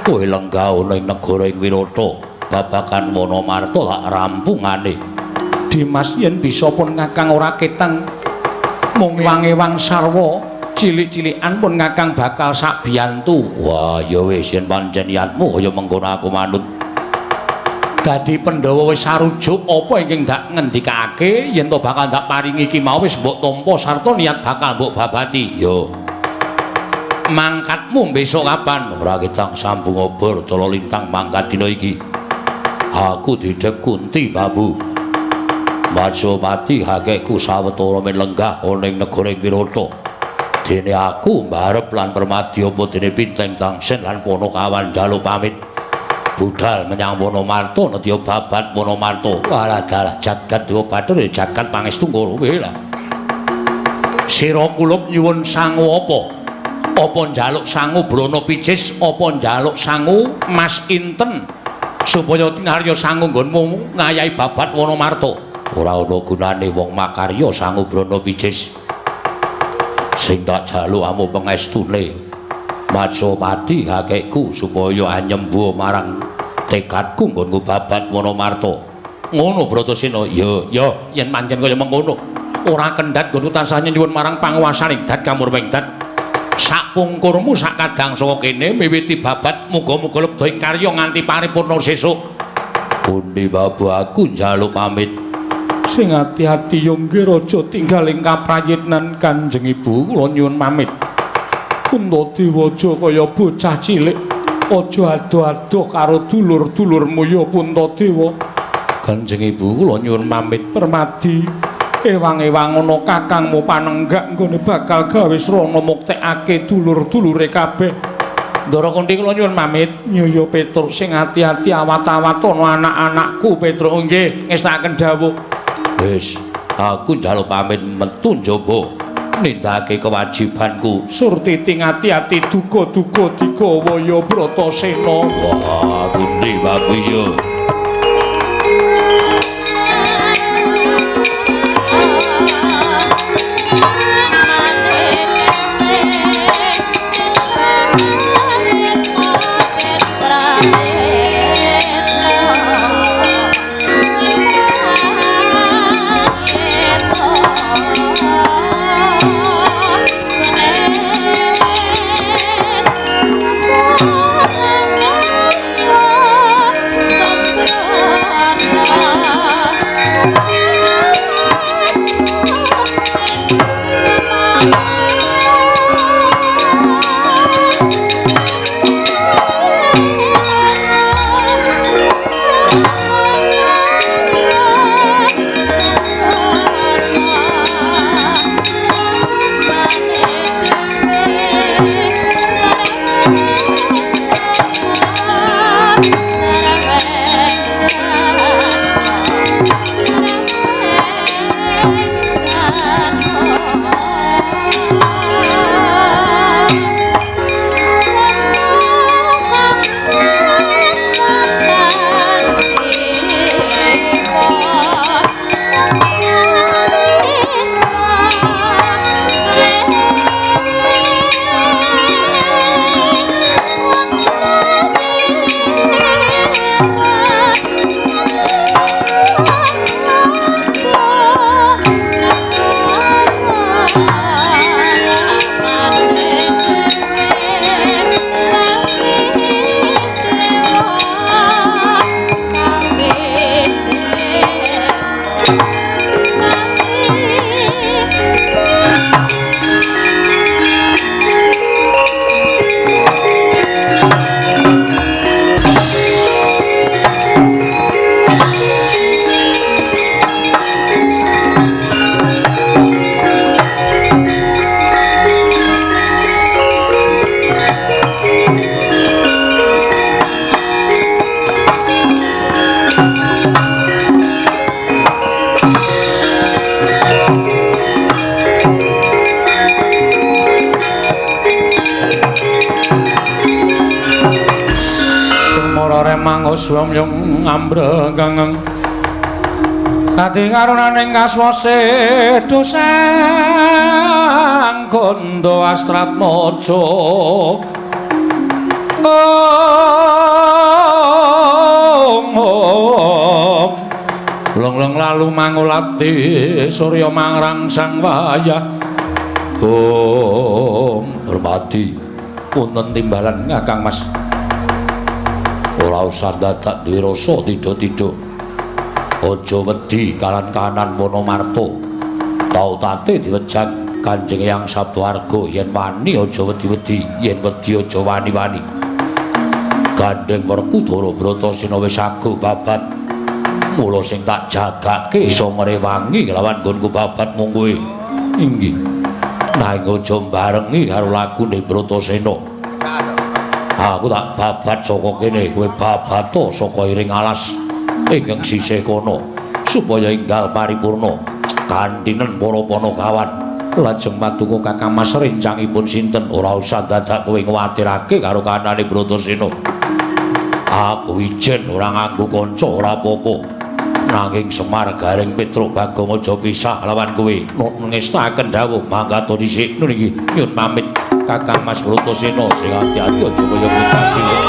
Kowe lenggah ana ing negara ing Wirata, babagan Wanamarta lak rampungane. Dimas yen bisa pun kakang ora ketang mung ewang-ewang sarwa cilik-cilikan pun kakang bakal sak biyantu. Wah, ya wis yen pancen niatmu kaya mengkono aku manut. Dadi Pandhawa wis sarujuk apa ingkang ndak ngendikake yen to bakal ndak paringi iki mau wis mbok tampa sarta niat bakal mbok babati. Yo. Mangkatmu besok kapan? Ora ketang sambung obor cala lintang mangkat dina iki. Aku didhep Kunti Babu. Majapati hakekku sawetara men lenggah ana ing negara ing Wirata. Dene aku mbarep lan permadi apa dene Pinteng Tangsen lan Panakawan njaluk pamit. Budal menyang Wanamarta nedya babat Wanamarta. Walah dalah jagat dewa bathara jagat pangestu ngono kowe lah. Sira kulup nyuwun sangu apa? Apa njaluk sangu brana picis, apa njaluk sangu Mas Inten supaya tinarya sangu nggonmu ngayahi babat Wanamarta. Ora ana gunane wong makarya sangu brana picis. Sing tak jaluk amu pengestune Majapati kakekku supaya anyembuh marang tekadku nggonku babat Wanamarta. Ngono Bratasena. Ya, ya, yen pancen kaya mengkono ora kendhat nggonku tansah nyuwun marang panguwasaning dat kamurwing dat. Sakpungkurmu sak kadang saka kene miwiti babat muga-muga lebda ing karya nganti paripurna sesuk. Pundi Babu aku njaluk pamit. Sing ati-ati yo nggih raja tinggal ing kaprayitnan Kanjeng Ibu kula nyuwun pamit. Puntadewa aja kaya bocah cilik, aja adoh-adoh karo dulur-dulurmu ya Puntadewa. Kanjeng Ibu kula nyuwun pamit. Permadi ewang-ewang ana kakangmu panenggak nggone bakal gawe srana muktekake dulur-dulure kabeh. Ndara Kunti kula nyuwun pamit. Nyoyo Petruk sing ati-ati awat-awat ana anak-anakku Petruk nggih ngestakaken dawuh. Wis, aku njaluk pamit metu njaba nindakake kewajibanku. Surti ting ati-ati duga-duga digawa ya Bratasena. Wah, Kunti Babu ya. Thank you. Swamyong ambrengeng kadi karunaning kaswase dosang gondo astratmaja. Om om long-long lalu mangulati surya mangrangsang wayah. Om hormati punten timbalan Kakang Mas. Ora usah dadak duwe rasa tido-tido. Aja wedi kalan-kanan Wonomarta. Tau tate diwejang Kanjeng Eyang Sabtawarga yen wani aja wedi-wedi, yen wedi aja wani-wani. Gandeng Werkudara Bratasena wis ago babat. Mula sing tak jagake iso ngrewangi lawan nggonku babat mung kowe. Inggih. Nanging aja barengi karo lakune Bratasena. Aku tak babat saka kene, kowe babato saka iring alas ingkang sisih kono supaya enggal paripurna. Kantinen para panakawan. Lajeng patuko Kakang Mas rencangipun sinten? Ora usah dadak kowe nguwatirake karo kanane Bratasena. Aku ijen ora nganggo kanca ora apa-apa. Nanging Semar Gareng Petruk Bagong aja pisah lawan kowe. Ngestaken dawuh mangkat dhisik niki nyun pamit Kakang Mas Bratasena sing ati-ati aja kaya bocah cilik.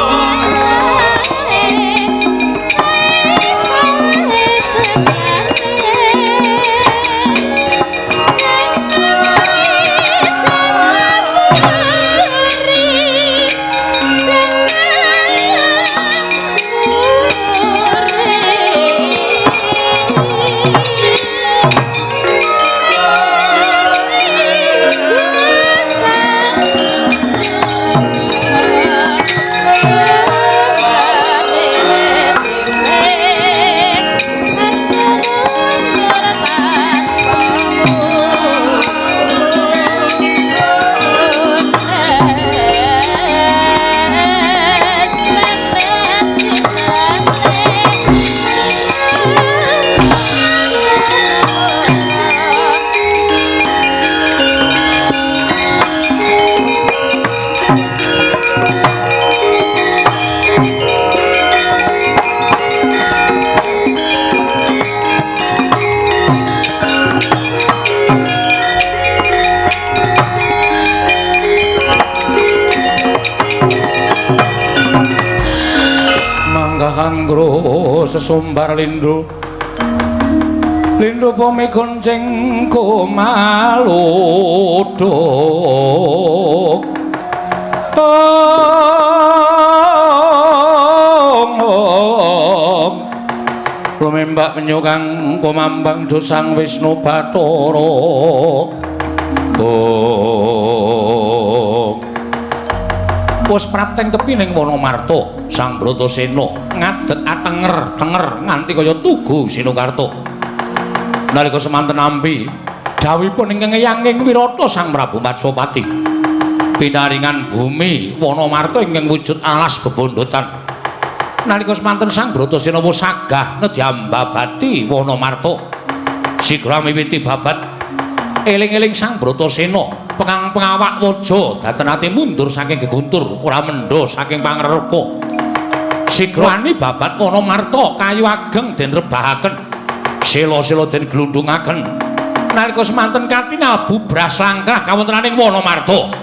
Anggro sesumbar lindu lindu bumi gonceng kumaluduk. Om om lumembak menyukang kumambang dosang Wisnu Bathara. Om wis prapteng tepi ning Wonomarta. Sang Bratasena ngadeg atenger-tenger nganti kaya tugu Sinukarta. Nalika semanten nampi dawuhipun ingkang eyanging Wirata Sang Prabu Matswapati. Pinaringan bumi Wonomarta ingkang wujud alas bebondotan. Nalika semanten Sang Bratasena wis sagah nedyambabati Wonomarta. Sigra miwiti babat eling-eling Sang Bratasena pengang pengawak waja datenate mundur saking geguntur ora mendha saking pangrepa. Sigrani babat Wonomarta kayu ageng den rebahaken, sela-sela den glundungaken. Nalika semanten katingal bubras langkah kawontenaning Wonomarta.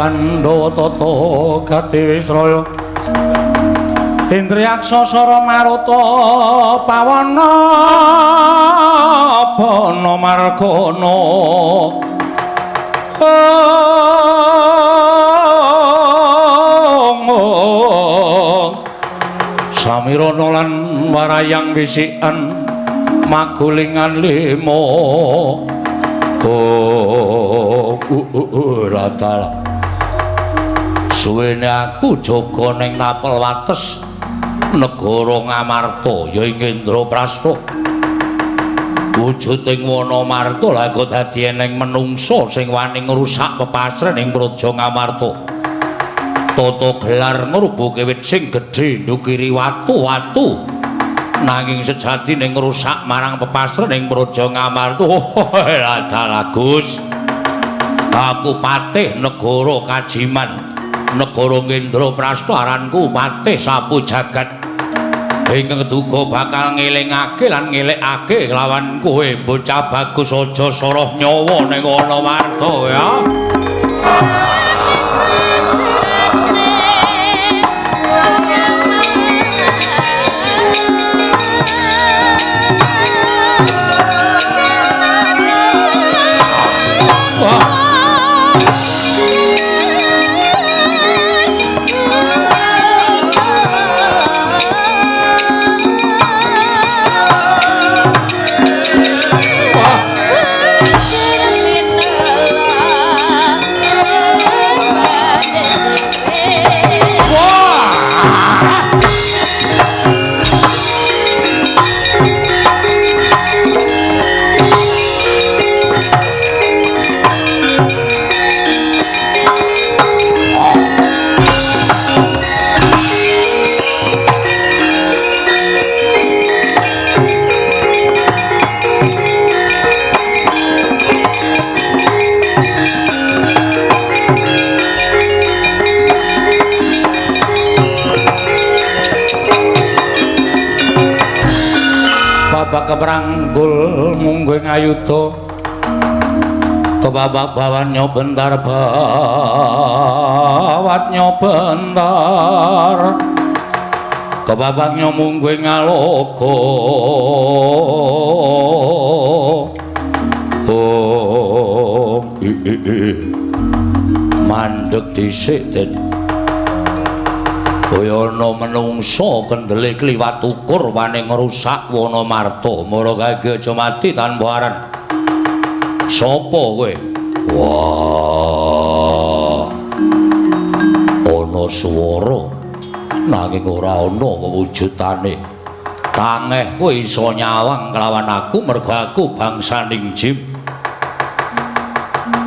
Pandhawa tata gati wisraya Indriyaksa sara maruta pawana bana margana. Samirana lan warayang wisikan magulingan lima. Oh, latala. Suwene aku jaga ning tapel wates negara Ngamarta ya ing Indraprasta. Wujuding Wanamarta lha kok dadi eneng menungsa sing wani ngrusak pepasren ing praja Ngamarta. Tata gelar ngrubuke wit sing gedhe ndukiri watu-watu. Nanging sejatine ngrusak marang pepasren ing praja Ngamarta. Oh, ladalah Gus. Aku patih negara Kajiman, negara Indraprasta, aranku Patih Sapu Jagat. Ingkang duga bakal ngelingake lan ngelekake lawan kowe bocah bagus aja soroh nyawa ning Wanamarta ya. Keperanggul mungguh ngayuda kebabak bawannya bentar bawatnya bentar kebabaknya mungguh ngaloga. Oh, mandek dhisik Den. Kaya ana menungsa kendele kliwat ukur wani ngrusak Wanamarta. Mara kage aja mati tanpa aran. Sapa kowe? Wah. Ana swara nanging ora ana wewujudane. Tangeh kowe iso nyawang kelawan aku mergo aku bangsaning jim.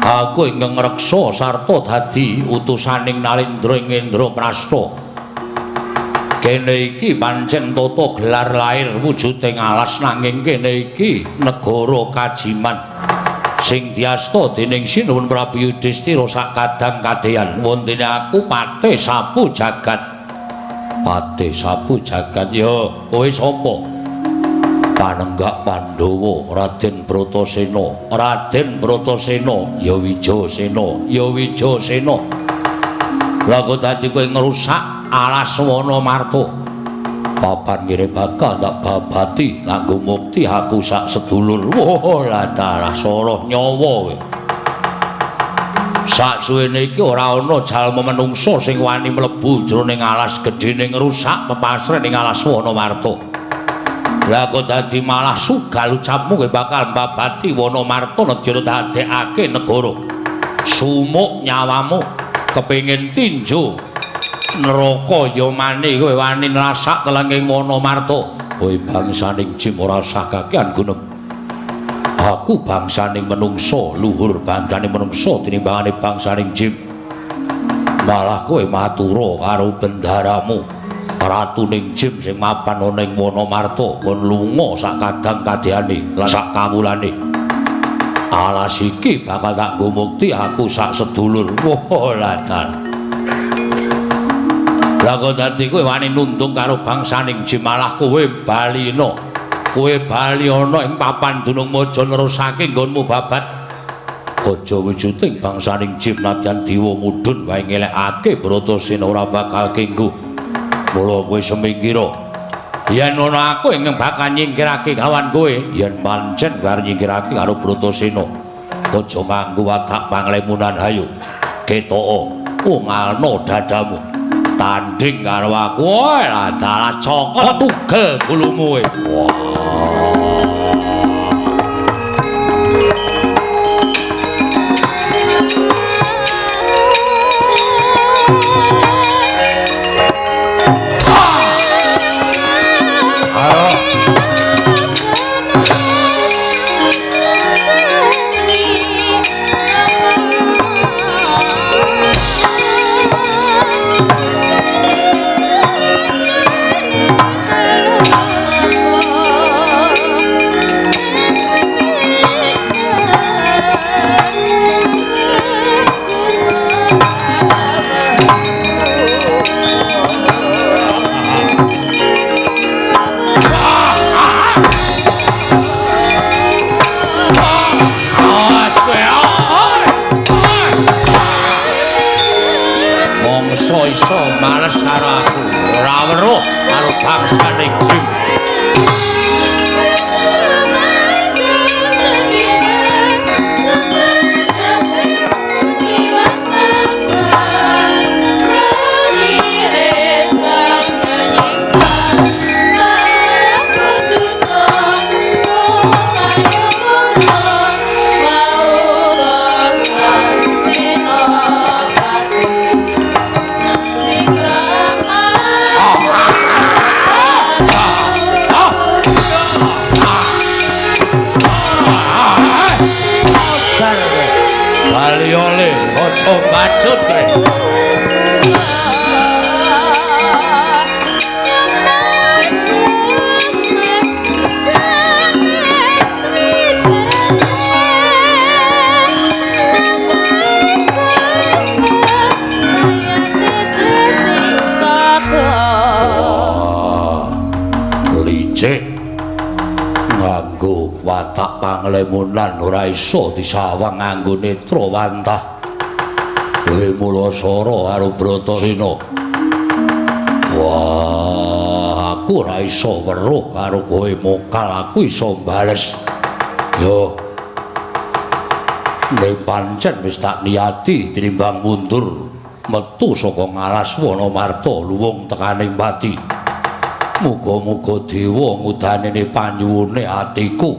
Aku ingkang ngreksa sarta dadi utusaning Nalendra ing Indraprasta. Kene iki pancen tata gelar lair wujuding alas nanging kene iki negara Kajiman sing diasta dening Sinuwun Prabu Yudhistira sak kadang kadeyan. Wontene aku Patih Sapu Jagat. Patih Sapu Jagat ya kowe sapa? Panenggak Pandhawa Raden Bratasena. Raden Bratasena ya Wijayasena, ya Wijayasena. Lah kok dadi kowe ngrusak alas Wanamarta. Papan ngene bakal tak babati nganggo mukti aku sak sedulur. Wah, ladalah soroh nyawa kowe. Sak suwene iki ora ana jalma menungsa sing wani mlebu jroning alas gedene ngrusak pepasren ing alas Wanamarta. Lah kok dadi malah sugal ucapmu kowe bakal mbabati Wanamarta nedya dadekake negara. Sumuk nyawamu kepengin tinju neraka ya mani kowe wani nrasak telenging Wanamarta. Kowe bangsaning jim ora usah kakean gunem. Aku bangsaning menungsa, luhur bangsaning menungsa tinimbangane bangsaning jim. Malah kowe matura karo bendaramu, ratuning jim sing mapan ana ing Wanamarta kon lunga sak kadang kadeane lan sak kawulane. Alas iki bakal tak nggo mukti aku sak sedulur. Wah, ladal. Lah kok dadi kowe wani nundung karo bangsaning jim malah kowe balina. Kowe bali ana ing papan dunung maja nerusake nggonmu babat. Aja wujuding bangsaning jim nadyan dewa mudhun wae ngelekake Bratasena ora bakal kenggu. Mula kowe semingkira. Yen ana aku ingkang bakal nyingkirake kawan kowe, yen pancen kowe arep nyingkirake karo Bratasena, aja nganggo watak panglemunan hayo. Ketoko ungalno dadamu. Tanding karo aku, ora dalah cokot tugel gulumu kowe. Wah. Iso males karo aku, ora weruh karo bangsane jim. Bacut kowe. Licik nganggo watak panglemunan ora iso disawang nganggo netra wantah. Kowe Mulasara karo Bratasena. Wah, aku ora iso weruh karo kowe mokal, aku iso bales. Yo. Ning pancen wis tak niati tinimbang mundur metu saka ngalas Wanamarta luwung tekaning pati. Muga-muga dewa ngudanene panyuwune atiku.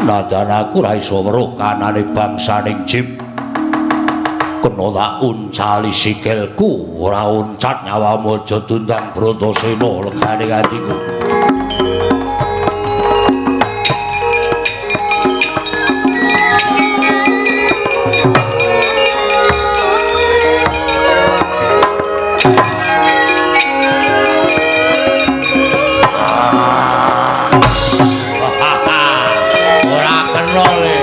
Nadan aku ora iso weruh kanane bangsaning jim. Kena tak uncali sikilku, ora uncat nyawamu aja tundang Bratasena legane atiku. Ora kena le.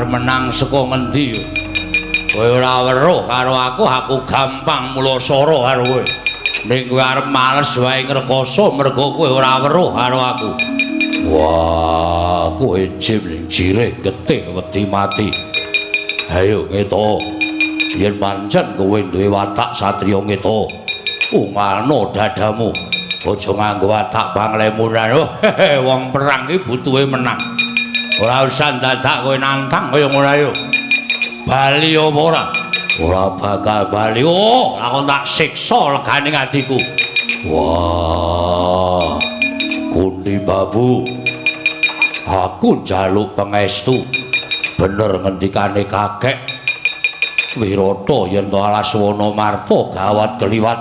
Menang saka ngendi? Kowe ora weruh karo aku, aku gampang Mulasara karo kowe. Ning kowe arep males wae ngrekoso mergo kowe ora weruh karo aku. Wah, kowe jim ning jirih getih wedi mati. Ayo ngeto. Yen pancen kowe duwe watak satriya ngeto, ungalno dadamu. Aja nganggo watak panglemunan. Wong perang iki butuhe menang. Ora usah dadak kowe nantang kaya ngono ayo. Bali apa ora? Ora bakal bali. Oh, aku tak siksa legane atiku. Wah. Kundi Babu. Aku njaluk pangestu. Bener ngendikane kakek Wirata yen to alas Wanamarta gawat keliwat.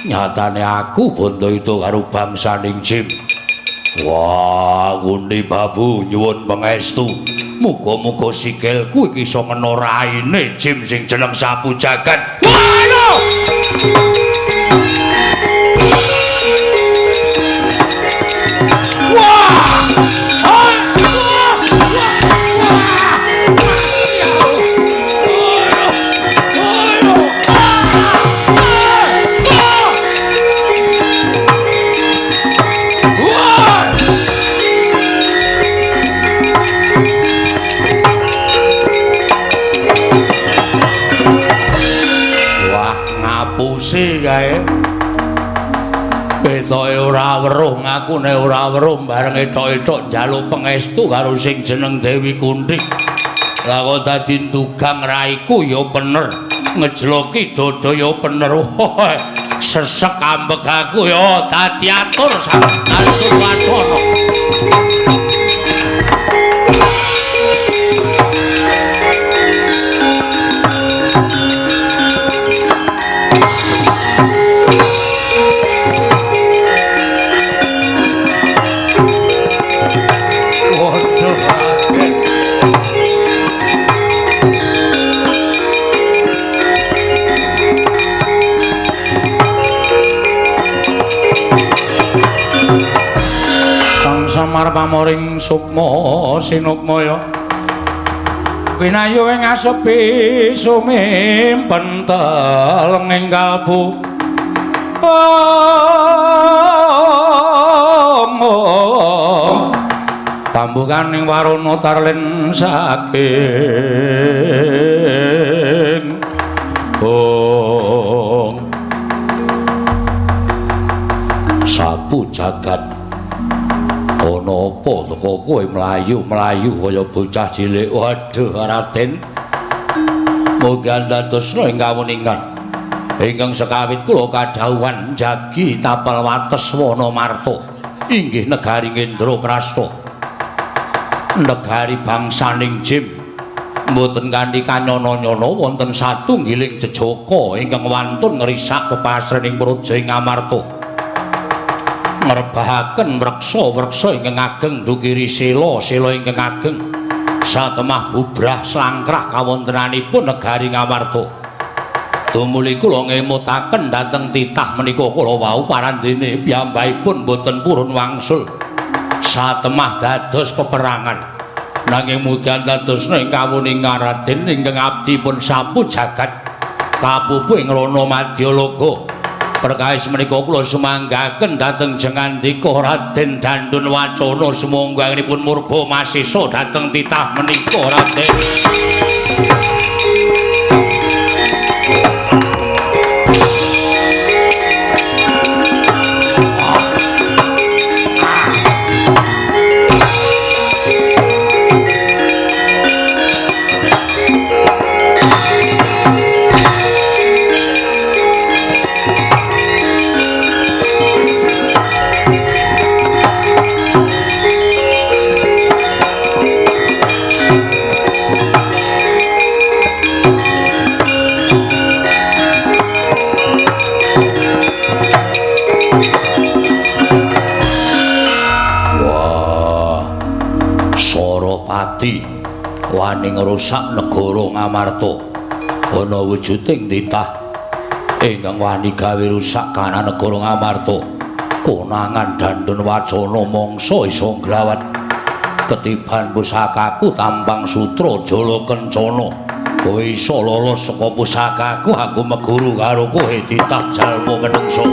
Nyatane aku bondo itu karo bangsaning jim. Wah, Gundi Babu nyuwun pangestu. Muga-muga sikilku iki iso ngena raine jim sing jeneng Sapu Jagat. Wah, lho! Ngapusi kae. Ketoke ora weruh, ngakune ora weruh, bareng etok-etok njaluk pangestu karo sing jeneng Dewi Kunthi. Lah kok dadi ndugang raiku ya bener, ngejloki dada ya bener. Sesek ambek aku ya dadi atur sang Dandun Wacana. Samar pamoring sukma sinukmaya winayu ing asepi sumimpentel ing kalbu. Pambukaning warana tarlin saking ong sapu jagat. Ana apa teko kowe mlayu-mlayu kaya bocah cilik. Waduh Raden, mugi andadosna ing kawuningan ingkang sekawit kula kadhawuhan jagi tapel wates wana marta inggih negari Indraprasta, negari bangsaning Jim. Mboten kanthi kanyana-nyana wonten satunggiling jejaka ingkang wantun ngrisak pepasrening praja ing Amarta, ngrebahaken wreksa-wreksa ingkang ageng ndukiri sela-sela ingkang ageng satemah bubrah slangkrah kawontenanipun negari Ngamarta. Tumuli kula ngemutaken dhateng titah menika kula wau parandene piyambakipun boten purun wangsul satemah dados peperangan. Nanging mugi dadosna ing kawuningan Raden ingkang abdi pun sapu jagat kapupu ing rana madyalaga. Perkawis menika kula sumanggaken dhateng jengandika Raden Dandun Wacana, sumangga anggenipun murba masisa dhateng titah menika Raden. Wani ngrusak negara Ngamarta ana wujuding titah ingkang wani gawe rusak kahanan negara Ngamarta. Konangan Dandun Wacana mangsa iso nglawat ketiban pusakaku tampang sutra jala kencana. Kowe iso lolos saka pusakaku, aku meguru karo kowe titah jalma menungsa.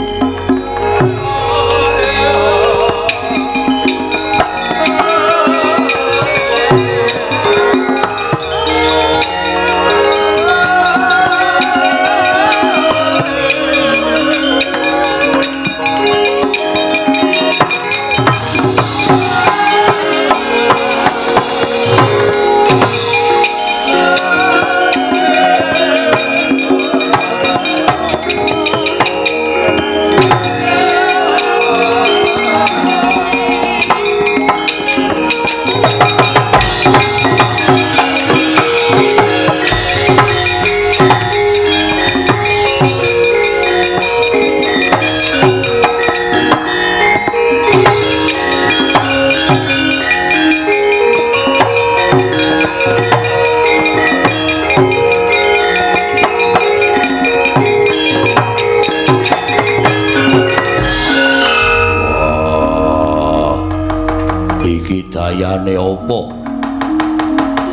Dayane apa?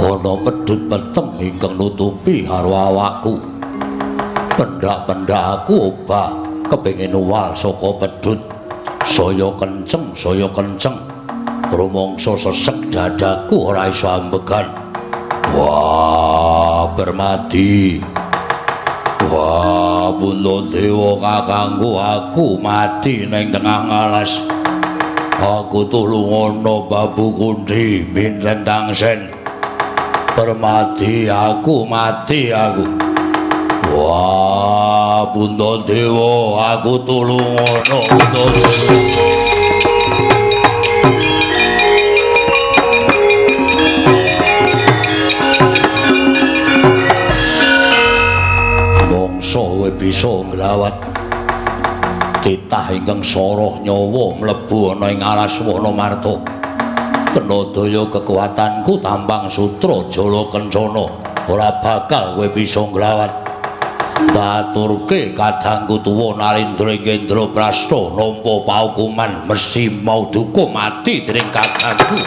Ana pedhut peteng ingkang nutupi karo awakku. Pendak-pendak aku obah kepengin uwal saka pedhut. Saya kenceng, saya kenceng. Rumangsa sesek dadaku ora iso ambegan. Wah, Permadi. Wah, Puntadewa kakangku, aku mati ning tengah ngalas. Aku tulungono Babu Kundi Binten Tangsen. Permati aku, mati aku. Wah, Puntadewa, aku tulungono Puntadewa. Mongso kowe bisa nglawat titah ingkang soroh nyawa mlebu ana ing alas Wanamarta. Kena daya kekuatanku tambang sutra jala kencana, ora bakal kowe bisa nglawat. Daturke kadangku tuwa Narendra ing Indraprasta nampa paukuman mesti mau duka mati dening kadangku.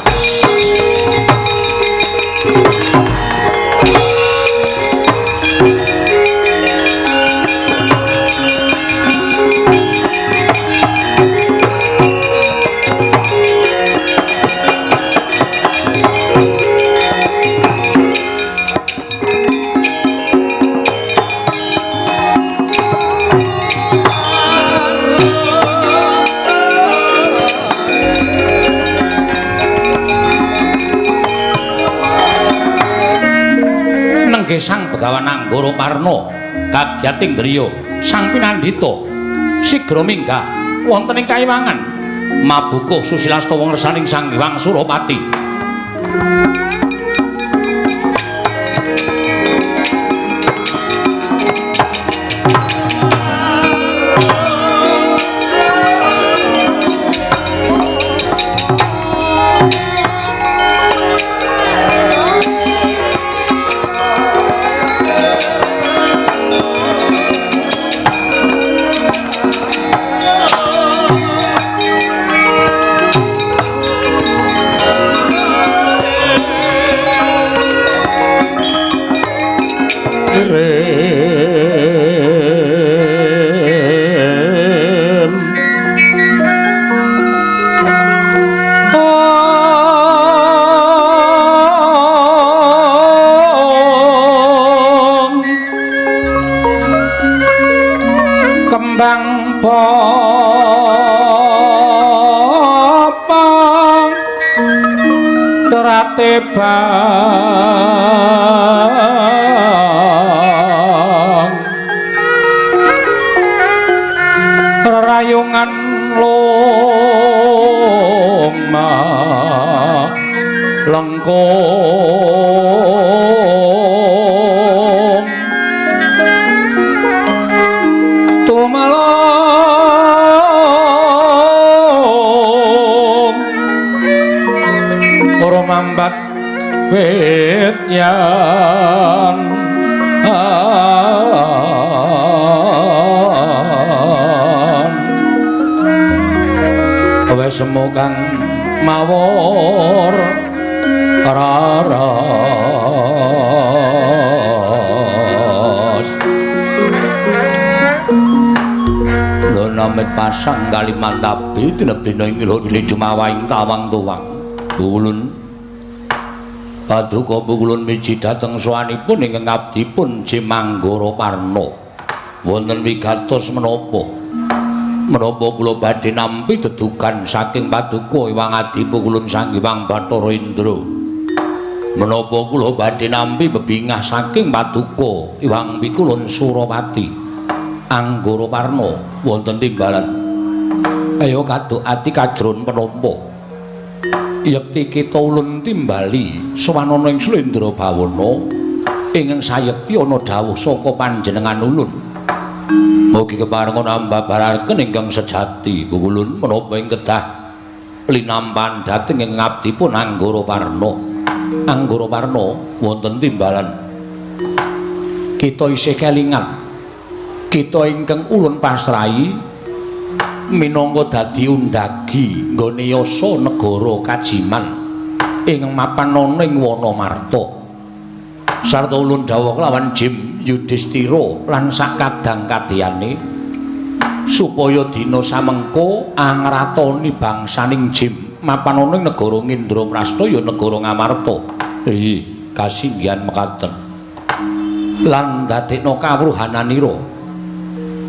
Sang Begawan Anggara Parna kagyating driya sang pinandhita sigra minggah wonten ing kayiwangan mabukuh susilastawa ngersaning Sang Hyang Surapati. Kembang popong terate bang rerayungan loma lengkung mambat wetyan wes semu kang mawur raras lho namit pasang Kalimantabi tinebina ing lho jumawaing tawang tuwang ulun paduka pukulun miji dhateng sowanipun ingkang abdipun Jimanggara Parna. Wonten wigatos menapa? Menapa kula badhe nampi dedugan saking paduka Hyang Adi Pukulun Sang Hyang Bathara Indra? Menapa kula badhe nampi bebingah saking paduka Hyang Pikulun Surapati Anggara Parna wonten timbalan? Ayo kaduk ati kajron penampa. Yekti kita ulun timbali sowanana ing Sulendra Bawana ingkang sayekti ana dawuh saka panjenengan ulun. Mugi keparenga nambabaraken ingkang sejati ulun menapa ing kedah linampan dhateng ing ngabdipun Anggara Parna. Anggara Parna wonten timbalan. Kita isih kelingan. Kita ingkang ulun pasrahi minangka dadi undagi nggone yasa negara Kajiman ing mapan ana ing Wanamarta. Sarta ulun dawuh kelawan Jim Yudhistira lan sakadang kadeyane supaya dina samengko angratoni bangsaning Jim mapan ana ing negara Ngindraprasta ya negara Ngamarta. Kasinggihan mekaten. Lan ndadekno kawruhananira.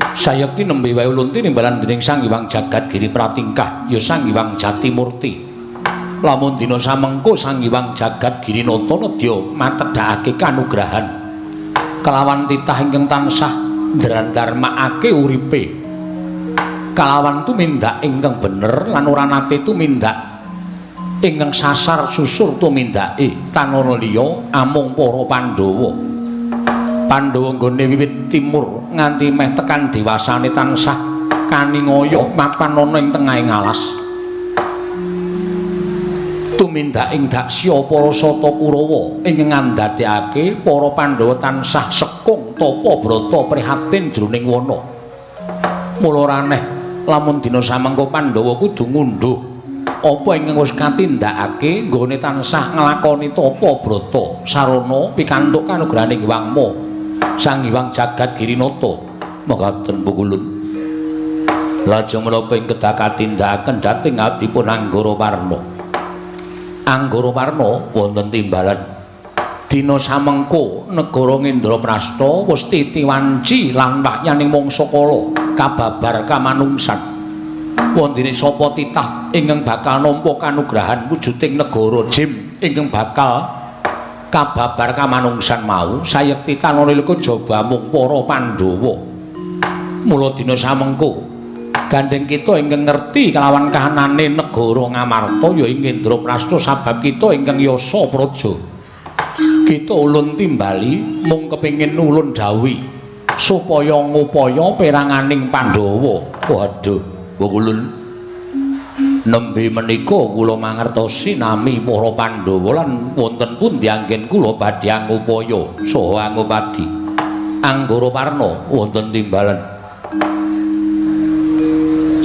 Sayekti nembe wae ulun tinimbalan dening Sang Hyang Jagat Giri Pratingkah ya Sang Hyang Jatimurti. Lamun dina samengko Sang Hyang Jagat Giri Nata nedya matedhakake kanugrahan kelawan titah ingkang tansah ndrandarmakake uripe. Kalawan tumindak ingkang bener lan ora nate tumindak ingkang sasar susur tumindake tanana liya amung para Pandhawa. Pandhawa nggone wiwit timur nganti meh tekan dewasane tansah kaningaya mapan ana ing tengahing alas. Tumindak ing daksya para sata Kurawa ing ngandadekake para Pandhawa tansah sekung tapa brata prihatin jroning wana. Mula ora aneh lamun dina samengko Pandhawa kudu ngundhuh apa ingkang wis katindakake nggone tansah nglakoni tapa brata sarana pikantuk kanugrahaning Hyang Ma Sang Hyang Jagat Girinata. Mekaten pukulun. Lajeng menapa ing kedah katindakaken dhateng abdipun Anggara Warna. Anggara Warna wonten timbalan. Dina samengko negara Ngendraprasta wis titi wanci lan wahyaning mangsa kala kababar kamanungsan. Wondene sapa titah ingkang bakal nampa kanugrahan wujuding negara Jim ingkang bakal kababar kamanungsan mau sayekti tanana leka jaba mung para Pandhawa. Mula dina samengko gandeng kita ingkang ngerti kelawan kahanane negara Ngamarta ya ing Ngendraprasta sabab kita ingkang yasa praja. Kita ulun timbali mung kepengin ulun dawuhi supaya ngupaya peranganing Pandhawa. Waduh, ulun nembe menika kula mangertosi nami para Pandhawa lan wonten pundi anggen kula badhe angupaya saha angupadi. Anggara Warna wonten timbalan.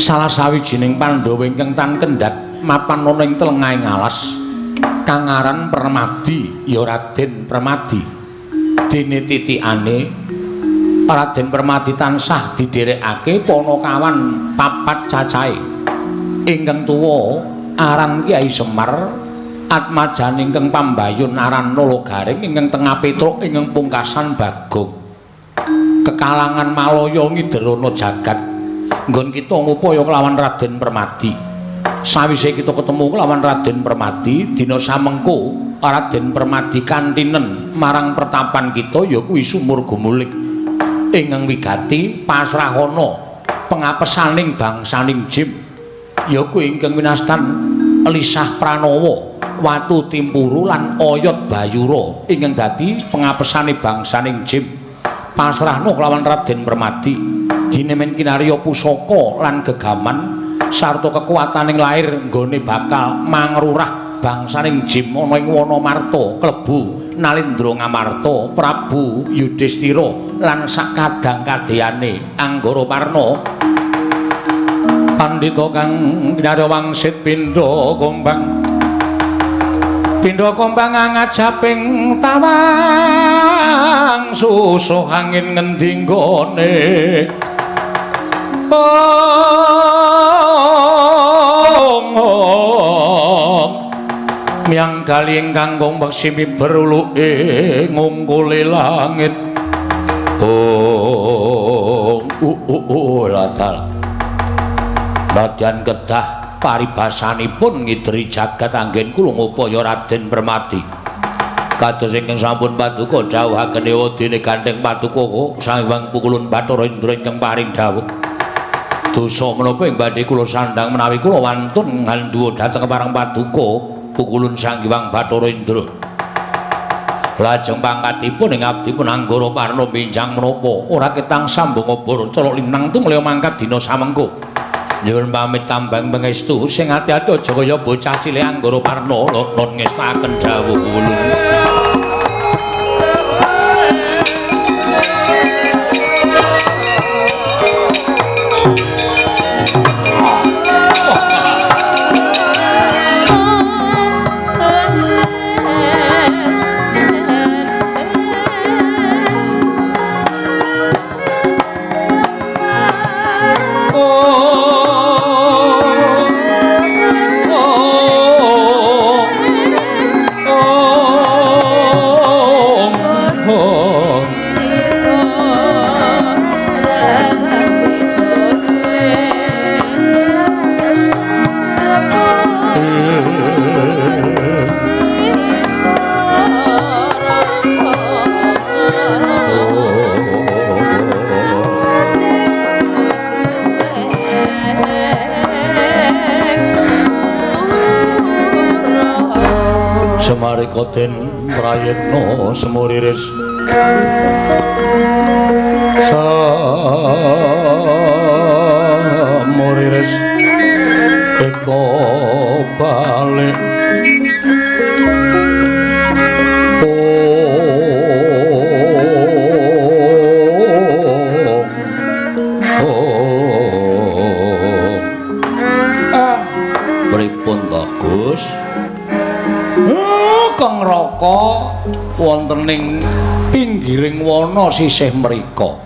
Salah sawijining Pandhawa ingkang tan kendhat mapan ana ing tlengahing alas kang aran Permadi ya Raden Permadi. Dene titikane Raden Permadi tansah didherekake panakawan papat cacahe. Ingkang tuwa aran Kyai Semar, atmajan ingkang pambayun aran Nala Garing, ingkang tengah Petruk, ingkang pungkasan Bagong. Kekalangan Malaya ngiderana jagat nggon kita ngupaya kelawan Raden Permadi. Sawise kita ketemu kelawan Raden Permadi, dina samengko Raden Permadi kantinen marang pertapan kita ya kuwi Sumur Gumuling ingkang wigati pasrahana pengapesaning bangsaning Jim. Ya kuwi ingkang winastan Lisah Pranawa, Watu Timpuru lan Oyot Bayura ingkang dadi pengapesane bangsaning Jim. Pasrahna kelawan Raden Permadi dinemen kinarya pusaka lan gegaman sarta kekuataning lair nggone bakal mangrurah bangsaning Jim ana ing wana Marta klebu Nalindra Ngamarta Prabu Yudhistira lan sakadang kadeyane Anggara Warna. Pandhita kang kinarya wangsit pindha kombang pindha kombang ngajaping tawang susuh angin ngendi nggone. Miyang kali ingkang gombak simi beruluke ngungkuli langit. Oh, latal. Nadyan kedah paribasanipun ngideri jagat anggen kula ngupaya Raden Permadi. Kados ingkang sampun paduka dhawuhaken ewadene gandheng paduka Sang Hyang Pukulun Bathara Indra ingkang paring dhawuh. Dosa menapa ing badhe kula sandhang menawi kula wantun ngandhuwa dhateng parang paduka Pukulun Sang Hyang Bathara Indra. Lajeng pangkatipun ing abdipun Anggara Warna benjang menapa ora ketang sambung obor colok limnang tumlaya mangkat dina samengko. Nyuwun pamit tambang pangestu sing ati-ati aja kaya bocah cilik Anggara Warna non ngestakaken dawuh kula. Oh, oh, oh. Semarika den prayitna semuriris semuriris eka balik. Pripun to, Gus? Kang Raka wonten ing pinggiring wana sisih mrika.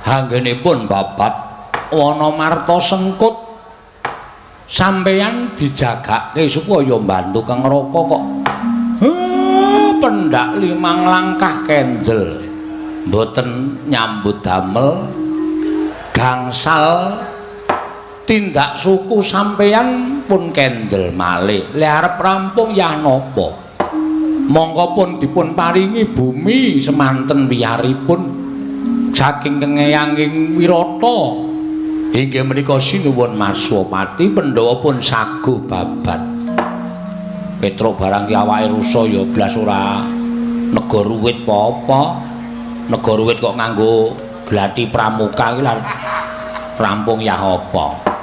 Anggenipun babat wana marta sengkut sampeyan dijagake supaya mbantu Kang Raka kok pendak limang langkah kendel mboten nyambut damel gangsal tindak suku sampeyan pun kendel malih. Lek arep rampung ya napa? Mongko pun dipun paringi bumi semanten wiyaripun saking kengeyanging wirata. Inggih menika sinuwun Maswapati Pandhawa pun saguh babat. Petruk barang ki awake rusa ya blas ora nego ruwit apa-apa. Nego ruwit kok nganggo glati pramuka ki rampung ya apa.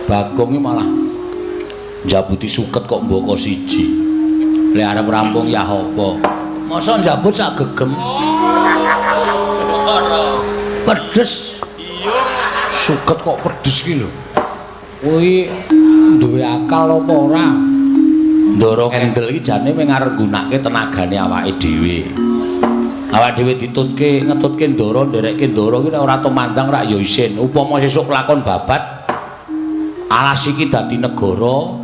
Bagong iki malah njabuti suket kok mboko siji. Lek arep rampung ya apa. Masa njabut sak gegem. Pedes. Suket kok pedes ki lho. Kuwi duwe akal apa ora? Ndara kendel iki jane mung arep nggunakake tenagane awake dhewe. Awake dhewe ditutke, ngetutke ndara, nderekke ndara ki nek ora tumandang rak ya isin. Upama sesuk lakon babat alas iki dadi negara.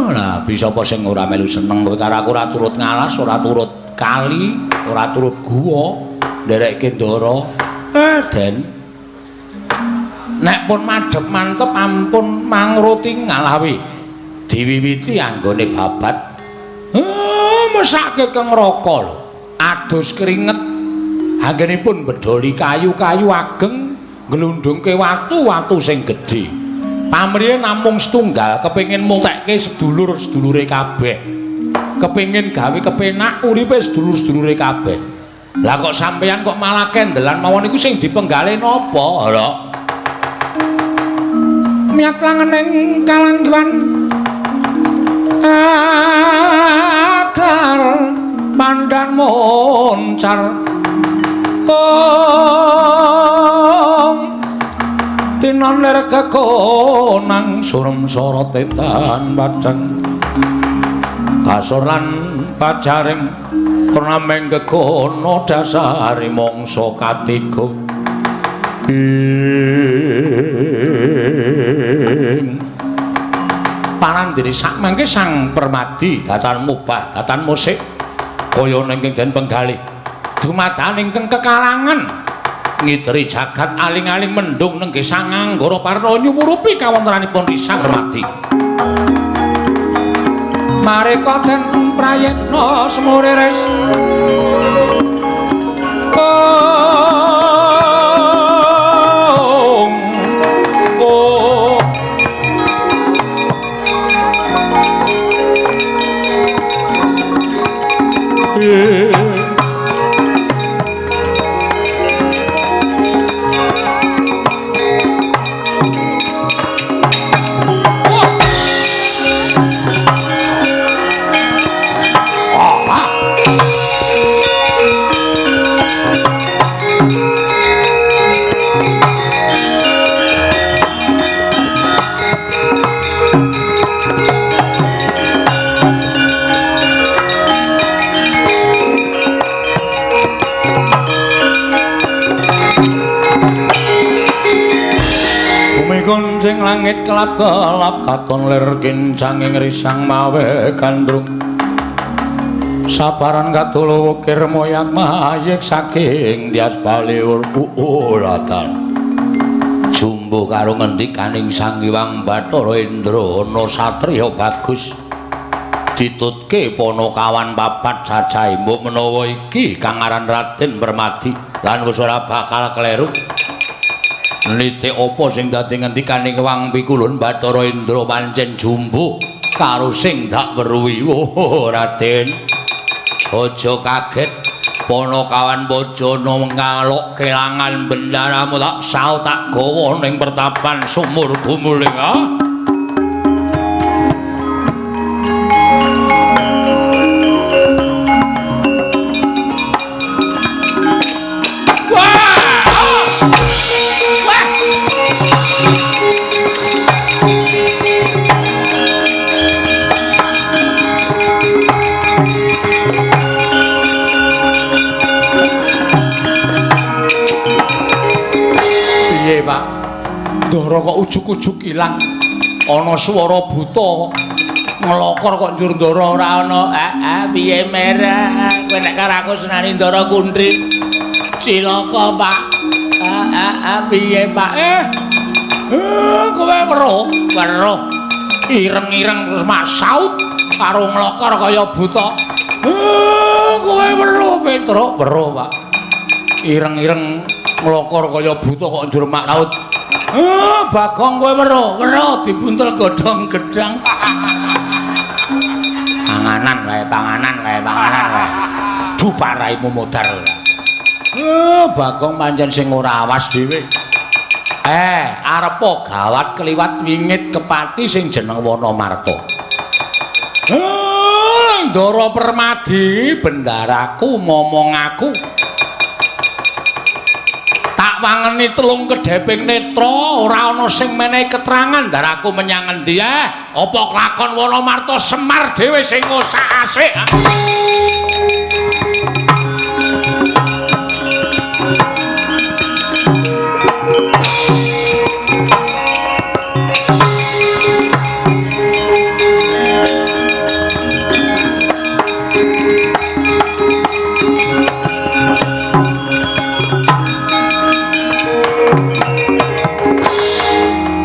Nah, bisa apa sing ora melu seneng kowe karo aku ora turut ngalas, ora turut kali, ora turut guwa, nderekke ndara. Den. Nek pun madhep mantep ampun mangruti ngalawi. Diwiwiti anggone babat. Mesake Kang Raka lho. Adus keringet. Anggenipun bedholi kayu-kayu ageng, nglundhungke watu-watu sing gedhe. Pamrihe namung setunggal, kepengin mutekke sedulur-sedulure kabeh. Kepengin gawe kepenak uripe sedulur-sedulure kabeh. Lah kok sampeyan kok malah kendelan mawon iku sing dipenggale napa, Rok? Miyat langening kalangguan adar pandan moncar. Tinon lir kekonang surem sorot etan padang kasur lan pajaring purnameng kekono dasari mangsa katiga. Ing parandene sakmangke Sang Permadi datan mubah datan musik kaya ingkang den penggalih dumadakan ingkang kekalangan ngiteri jagat aling-aling mendung nenggih Sang Anggara Parna nyumurupi kawontenanipun Sang Permadi. Mareka den prayitna semuriris Gonjeng langit kelap-kelap katon lir kincanging risang mawe gandrung sabaran kadolo wukir moyak mayik saking dias baliur ulatan jumbuh karo ngendikaning Sang Hyang Bathara Indra ana satriya bagus ditutke panakawan papat cacahe mbok menawa iki kang aran Raden Permadi lan wis ora bakal kleru. Nitik apa sing dadi ngendikaning Wang Pikulun Bathara Indra pancen jumbuh. karo sing tak weruhi. Oh, Raden, aja kaget. Ponokawan bojone ngalok kelangan bendaramu tak saut tak gawa ning pertapan sumur gumuling. Ah. Ndara kok ujug-ujug ilang, ana swara buta nglokor kok njur ndara ora ana. Piye merah kowe nek karo aku senani ndara kundri cilaka Pak. Piye Pak? Kowe weruh weruh ireng-ireng terus masaut karo nglokor kaya buta. Kowe weruh Petruk? Weruh Pak, ireng-ireng nglokor kaya buta kok njur masaut. Bagong kowe weruh, weruh dibuntel godhong gedhang. Panganan wae, panganan wae, panganan wae. Duh paraimu modar. Bagong pancen sing ora awas dhewe. Arepa gawat kliwat wingit kepati sing jeneng Wanamarta. Ndara Permadi bendaraku momong aku. Tak wangeni telung kedheping netra ora ana sing menehi keterangan ndaraku menyang endi. Apa kelakon Wanamarta Semar dhewe sing ngosak-asik.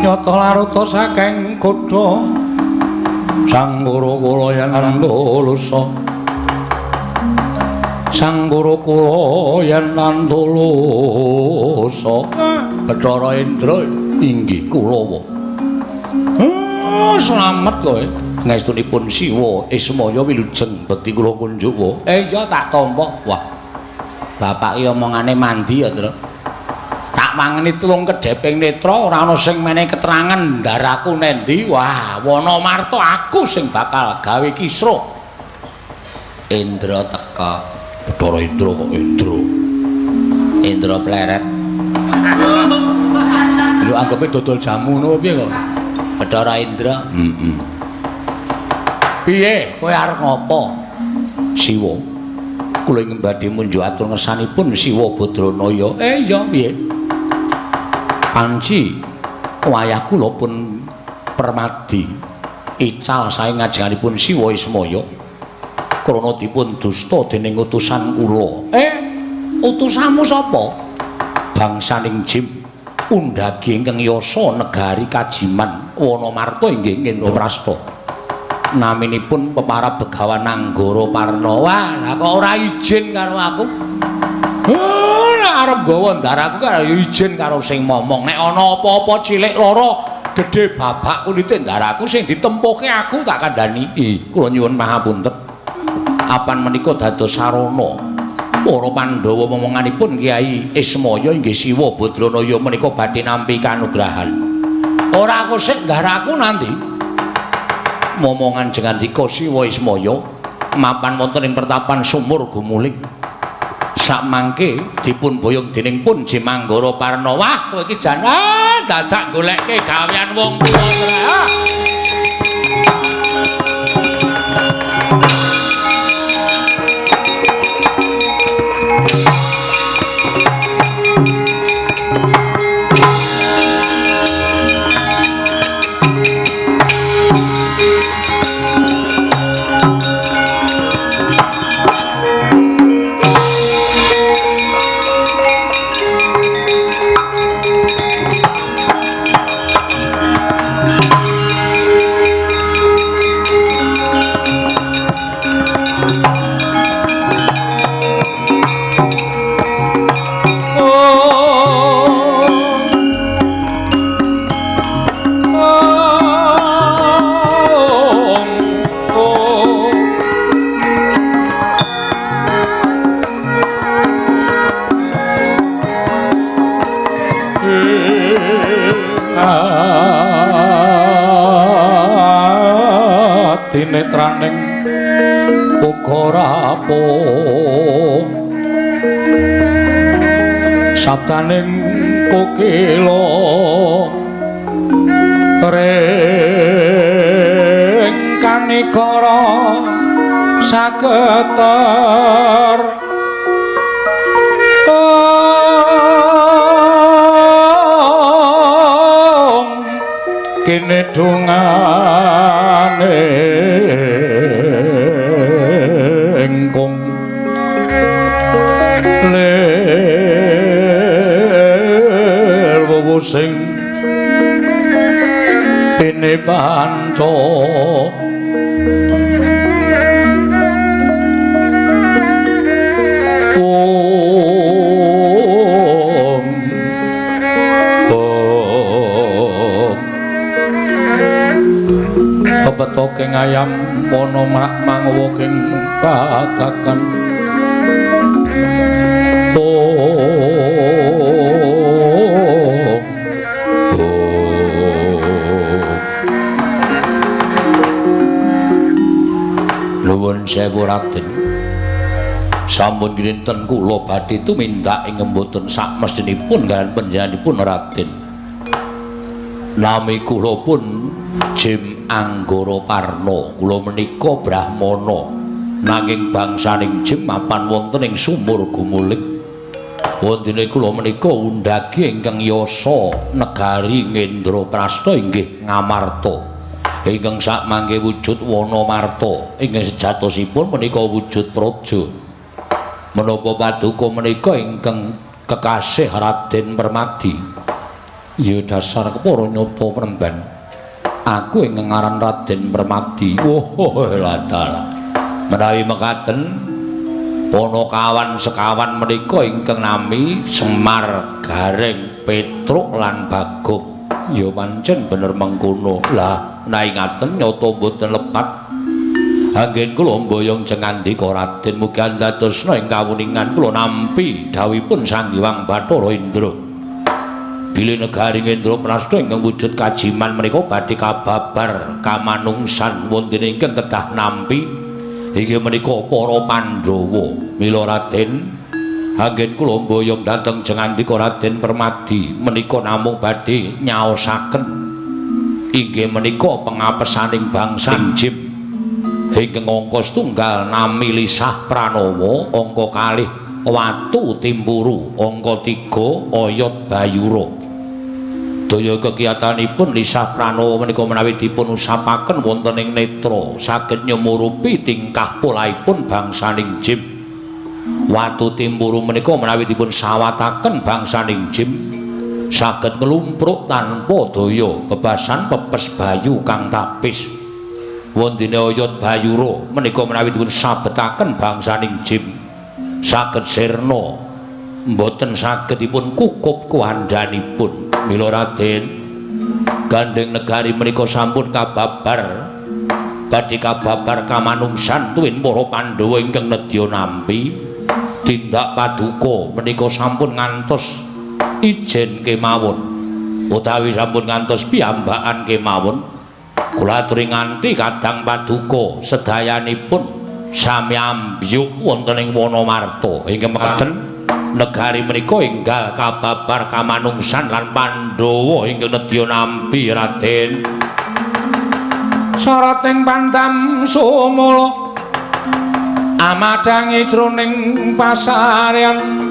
Nyata laruta saking kutha Sang Guru kula yen andulusa, Sang Guru kula yen andulusa. Bathara Indra inggih kulawa. Slamet kowe. Ngestunipun Siwa Ismaya wilujeng bekti kula kunjuk. Iya tak tampa. Wah, bapak iki omongane mandi ya, Tru. Tak wangeni telung kedheping netra ora ana sing menehi keterangan ndaraku nendi. Wah, Wanamarta aku sing bakal gawe kisruh. Indra teka. Bathara Indra kok Indra. Indra pleret. Lho anggepe dodol jamu ngono piye kok? Bathara Indra. Heeh. Piye? Kowe arep ngopo? Siwa. Kula ing badhe munjuk atur ngersanipun Siwa Badranaya. Iya piye? Panci wayah kula pun permadi ical saking ngajenganipun Siwa Ismaya krana dipun dusta dening utusan kula. Utusanmu sapa? Bangsaning Jim undhagi ingkang yasa negari Kajiman Wanamarta inggih Indraprasta. Naminipun peparab Begawan Anggara Parna. Wah, lah kok ora izin karo aku? Nek arep gawa ndaraku karo izin karo sing momong. Nek ana apa-apa cilik lara gedhe babak kulite ndaraku sing ditempuhke aku tak kandhani. Kula nyuwun pangapunten. Apan menika dados sarana para Pandhawa momonganipun Kyai Ismaya inggih Siwa Badranaya menika badhe nampi kanugrahan. Ora aku sik ndaraku nanti. Momongan jengandika Siwa Ismaya mapan wonten ing pertapan sumur gumuling. Sakmangke dipun boyong dening pun Jimanggara Parna. Wah, kowe iki jan dadak golekke gawean wong tuwa. Tinetraning uga rapuh sabdaning kokila ring kanikara saketer kene dungane engkung lir wowo sing pene panca pepetoking ayam wana mrak mangowo king pagakan Nuwun sewu Raden, sampun kinten kula badhe tumindak ing mboten sakmestinipun kaliyan panjenenganipun Raden. Nami kula pun Jim Anggara Parna, kula menika brahmana nanging bangsaning Jim mapan wonten ing sumur gumuling. Wontene kula menika undhagi ingkang yasa negari Ngendraprasta inggih Ngamarta, ingkang sakmangke wujud Wanamarta, ingkang sejatosipun menika wujud praja. Menapa paduka menika ingkang kekasih Raden Permadi? Ya dasar kepara nyata premban. Aku ingkang aran Raden Permadi. Oh, ladal. Menawi mekaten Panakawan sekawan menika ingkang nami Semar, Gareng, Petruk lan Bagong. Ya pancen bener mengkono. Lah, menawi ngaten nyata mboten lepat. Anggen kula mboyong jengandika Raden mugi andadosna ing kawuningan kula nampi dhawuhipun Sang Hyang Bathara Indra. Bilih negari Ngendraprasta ingkang wujud kajiman menika badhe kababar kamanungsan wonten ingkang kedah nampi inggih menika para Pandhawa. Mila Raden, anggen kula mboyong dhateng jengandika Raden Permadi menika namung badhe nyaosaken inggih menika pengapesaning bangsa Jim ingkang angka setunggal nami Lisah Pranawa, angka kalih Watu Timpuru, angka 3 Oyot Bayura. Daya kekiyatanipun Lisah Pranawa menika menawi dipun usapaken wonten ing netra saged nyumurupi tingkah polahipun bangsaning Jim. Watu Timpuru menika menawi dipun sawataken bangsaning Jim saged nglumpruk tanpa daya bebasan pepes bayu kang tapis. Wondene Oyot Bayura menika menawi dipun sabetaken bangsaning Jim saged sirna mboten saged dipun kukup kuandhanipun. Mila Raden, gandeng negari menika sampun kababar badhe kababar kamanungsan tuwin para Pandhawa ingkang nedya nampi tindak paduka menika sampun ngantos ijen kemawon utawi sampun ngantos piyambakan kemawon. Kula aturi nganti kadang paduka sedayanipun sami ambyuk wonten ing Wanamarta. Ingkang mekaten negari menika enggal kababar kamanungsan lan Pandhawa ingkang nedya nampi Raden. Sarating pandam sumula amadangi jroning pasarean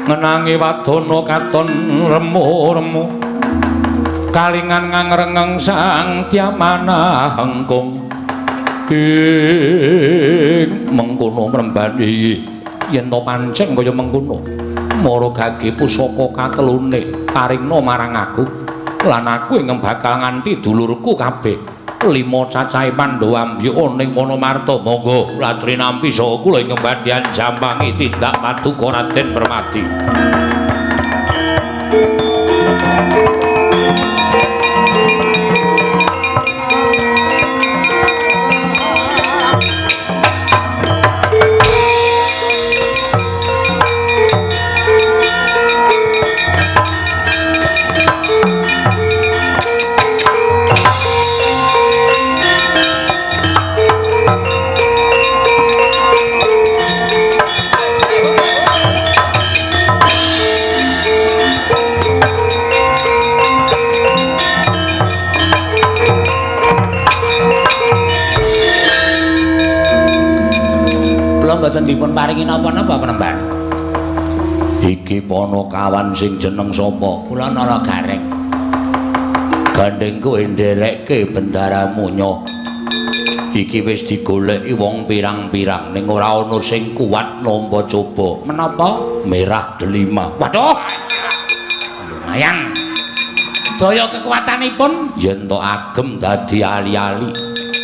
ngenangi wadana katon remu-remu kalingan ngangrengeng sang Tyamanah hengkung. Ing mengkono mrembani yen to pancen kaya mengkono mara gage pusaka katelune paringna marang aku lan aku ingkang bakal nganti dulurku kabeh lima cacahe Pandhawa ambyuka ning Wanamarta. Monggo latri nampi saha kula ingkang badhe jampangi tindak paduka Raden Permadi. mboten dipun paringi napa-napa Panembahan. Iki ponokawan sing jeneng sapa? Kula Nara Gareng. Gandeng kowe nderekke bendaramu nyoh. Iki wis digoleki wong pirang-pirang ning ora ana sing kuat nampa coba. Menapa? Merah delima. Waduh. Lumayan. Daya kekuatanipun yen to agem dadi ali-ali.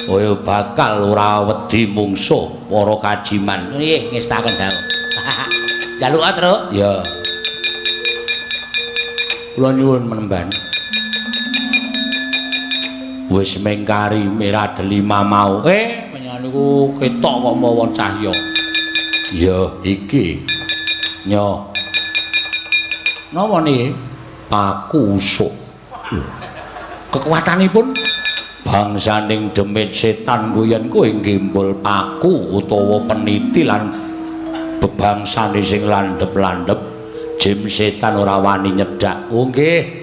Kaya bakal ora wedi mungsuh para kajiman. Nggih, ngestaken dawuh. Jaluk Truk. Ya. Kula nyuwun Panembahan. Wis mengkari merah delima mau. Menyang niku ketok kok mawa cahya. Ya iki. Nyo. Napa niki? Paku usuk. Kekuatanipun bangsaning demit setan kuwi yen kowe nggembol paku utawa peniti lan bebangsane sing landhep-landhep jim setan ora wani nyedhak. Oh nggih.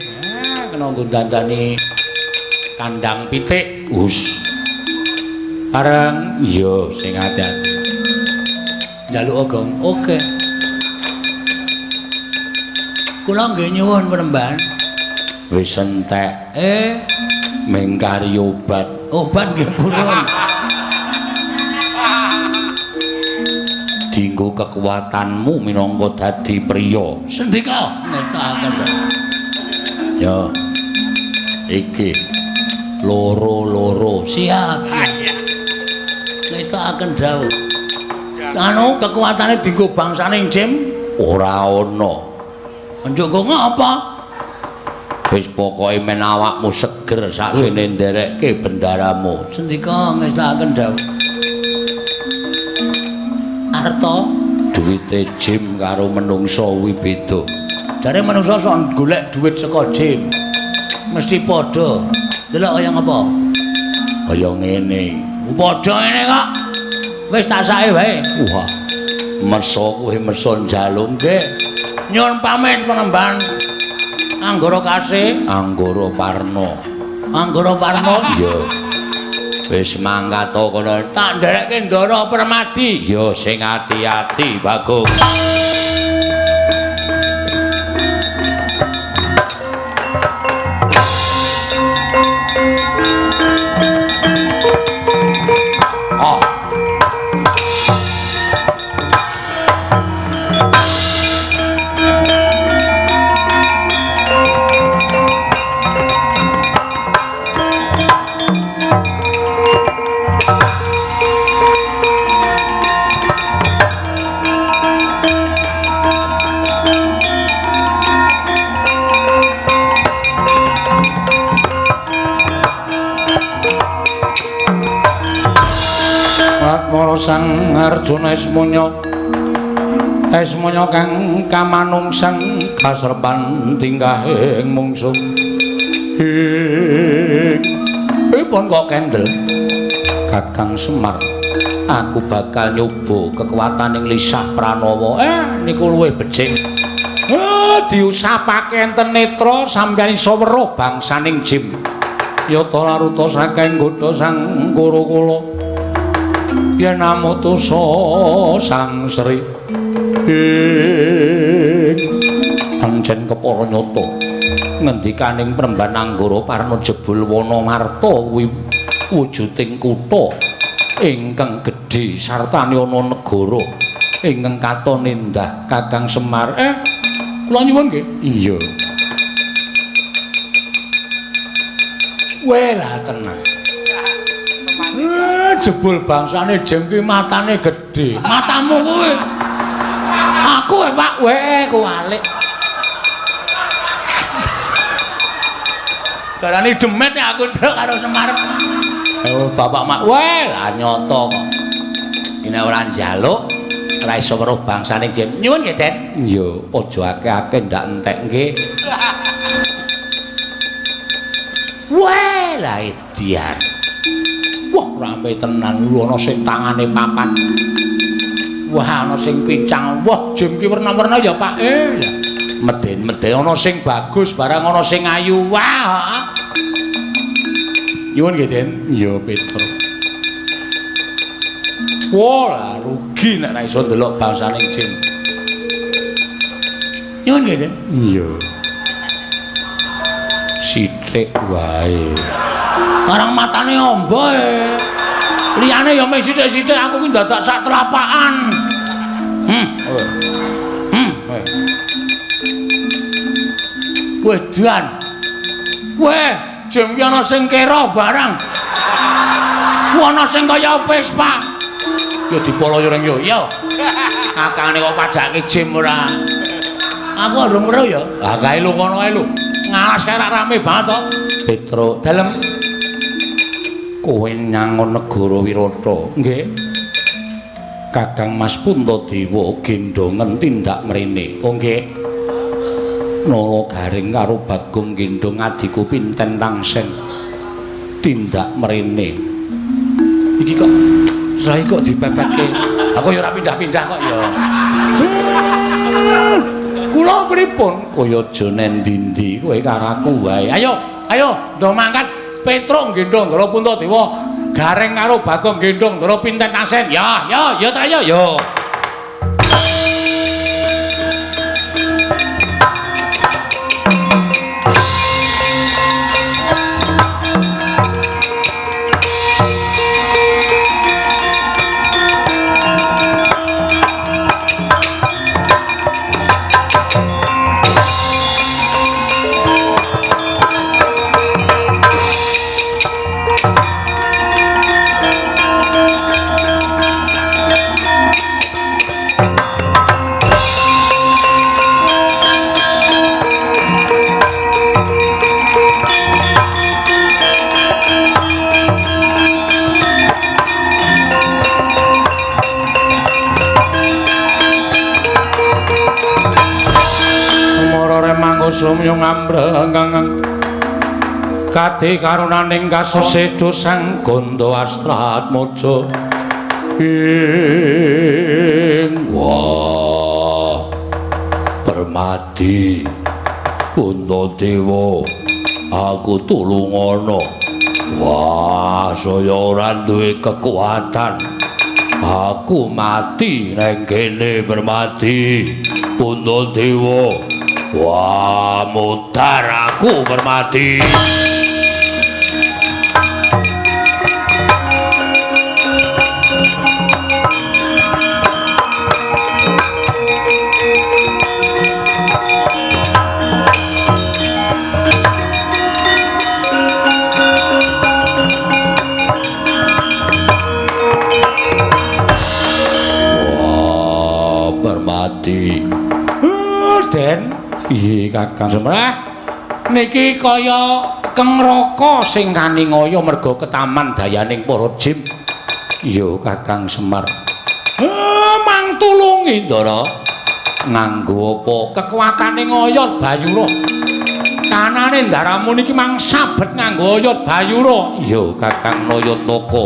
Kena nggo dandani kandang pitik. Us. Bareng iya sing ati-ati. Njaluk gong. Oke. Kula nggih nyuwun Panembahan. Wis entek. Mengkari obat. Obat nggih purun. Dinggo kekuatanmu minangka dadi priya. Sendika ngertakaken. Ya. Iki loro-loro. Siap. Ngetakaken dawuh. Anu kekuatane dinggo bangsane Jim ora ana. Njuk ngapa? Wis pokoke men awakmu seger sakwene nderekke bendaramu. Sendika ngestakaken dawuh. Arta duwite Jim karo menungsa kuwi beda. Jare menungsa sok golek duit saka Jim. Mesti padha. Delok kaya ngapa? Kaya ngene. Padha ngene kok. Wis tak sae wae. Wah. Meso kowe meso njaluk nggih. Nyuwun pamit Panembahan. Anggara Kasih, Anggara Parna. Anggara Parna? Iya. Wis mangkat kono. Tak nderekke Ndara Permadi. Ya sing ati-ati, Bagong. Sang Arjuna Esmonya Esmonya kang kamanungsan kasrepan tingkahing mungsuh. Pripun kok kendel Kakang Semar, aku bakal nyoba kekuataning lisah Pranawa. Niku luwih becik. Diusapake enten netra sampeyan iso weruh bangsaning Jim. Yata laruta saking nggodha sang Kuru-kula. Yen amutusa Sang Sri ing pancen kepara nyata ngendikaning Premban Anggara Parna jebul wana marta kuwi wujuding kutha ingkang gedhe sartane ana negara ingkang katon endah. Kakang Semar, kula nyuwun nggih. Iya. Weh lah tenan. Jebul bangsane Jim ki matane gedhe. Matamu kuwi. Aku Pak, weh kuwalik. Darani demet aku karo Semar. Bapak mak, weh lah nyata kok. Nek ora njaluk ora iso weruh bangsane Jim. Nyuwun nggih, Den. Iya, aja akeh-akeh ndak entek nggih. Weh lah edian. Wah, rame tenan ana sing tangane papat. Wah, ana sing pincang. Wah, Jim ki werna-werna ya, Pak. Ya. Meden-meden ana sing bagus, barang ana sing ayu. Wah. Nyuwun nggih, Den. Iya, Petro. Wah, rugi nek ora iso ndelok bangsane jin. Nyuwun nggih, Den. Iya. Sithik wae. Barang matane ombo e. Liyane ya mung sithik-sithik, aku ki dadak sak telapakan. Weh, Dan. Weh, jim ki ana sing kera barang. Ana sing kaya Vespa. Ya dipolo yo ring yo. Yo. Akane kok padake jim ora. Aku urung weruh ya. Ah kae lho kono kae lho. Ngalas kae rak rame banget to. Petruk, dalem kowe nyangon negara Wirata. Nggih. Kakang Mas Puntadewa gendongen tindak mrene. Oh nggih. Nala Garing karo Bagong gendong adhiku Pinten Tangsen tindak mrene. Iki kok rai kok dipepetke. Aku ya ora pindah-pindah kok ya. Kula pripun? Kaya aja nendi-endi kowe karo aku wae. Ayo, ayo ndo mangkat. Petruk gendong Ndara Puntadewa, Gareng karo Bagong gendong Ndara Pinten Tangsen. Ya, ya, ya ta ya, ya. Sumyung ambreng kadi karunaning kasosedo sang Ganda Astratmaja ing wah Permadi Puntadewa aku tulungana. Wah saya ora duwe kekuatan, aku mati nang kene Permadi Puntadewa. Wah, mutar aku Permadi. Wah, Permadi. Den. Iya Kakang Semrah niki kaya kengraka sing kaningaya merga ketaman dayaning para jim. Iya Kakang Semar. Mang tulungi Ndara. Nganggo apa? Kekuatane ngoyot Bayura. Kanane ndaramu niki mang sabet nganggo oyot Bayura. Iya Kakang Nayataka.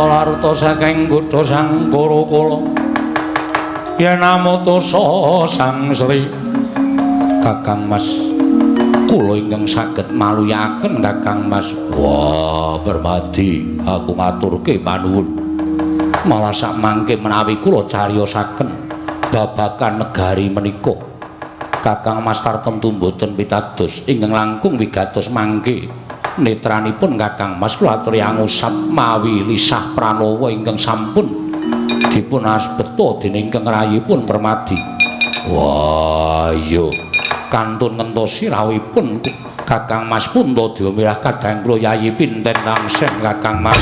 Laruta saking kutha Sang Karakala yen amutusa Sang Sri. Kakang Mas kula ingkang saged maluyaken Kakang Mas. Wah Permadi, aku ngaturke panuwun. Malah sakmangke menawi kula cariyosaken babagan negari menika Kakang Mas tartemtu mboten pitados ingkang langkung wigatos mangke netranipun Kakang Mas kula aturi angusap mawi lisah pranawa ingkang sampun dipun asbeta dening ingkang rayipun Permadi. Wah iya kantun ngentosi rawuhipun Kakang Mas Puntadewa mirah kadang kula Yayi Pinten Tangsen Kakang Mas.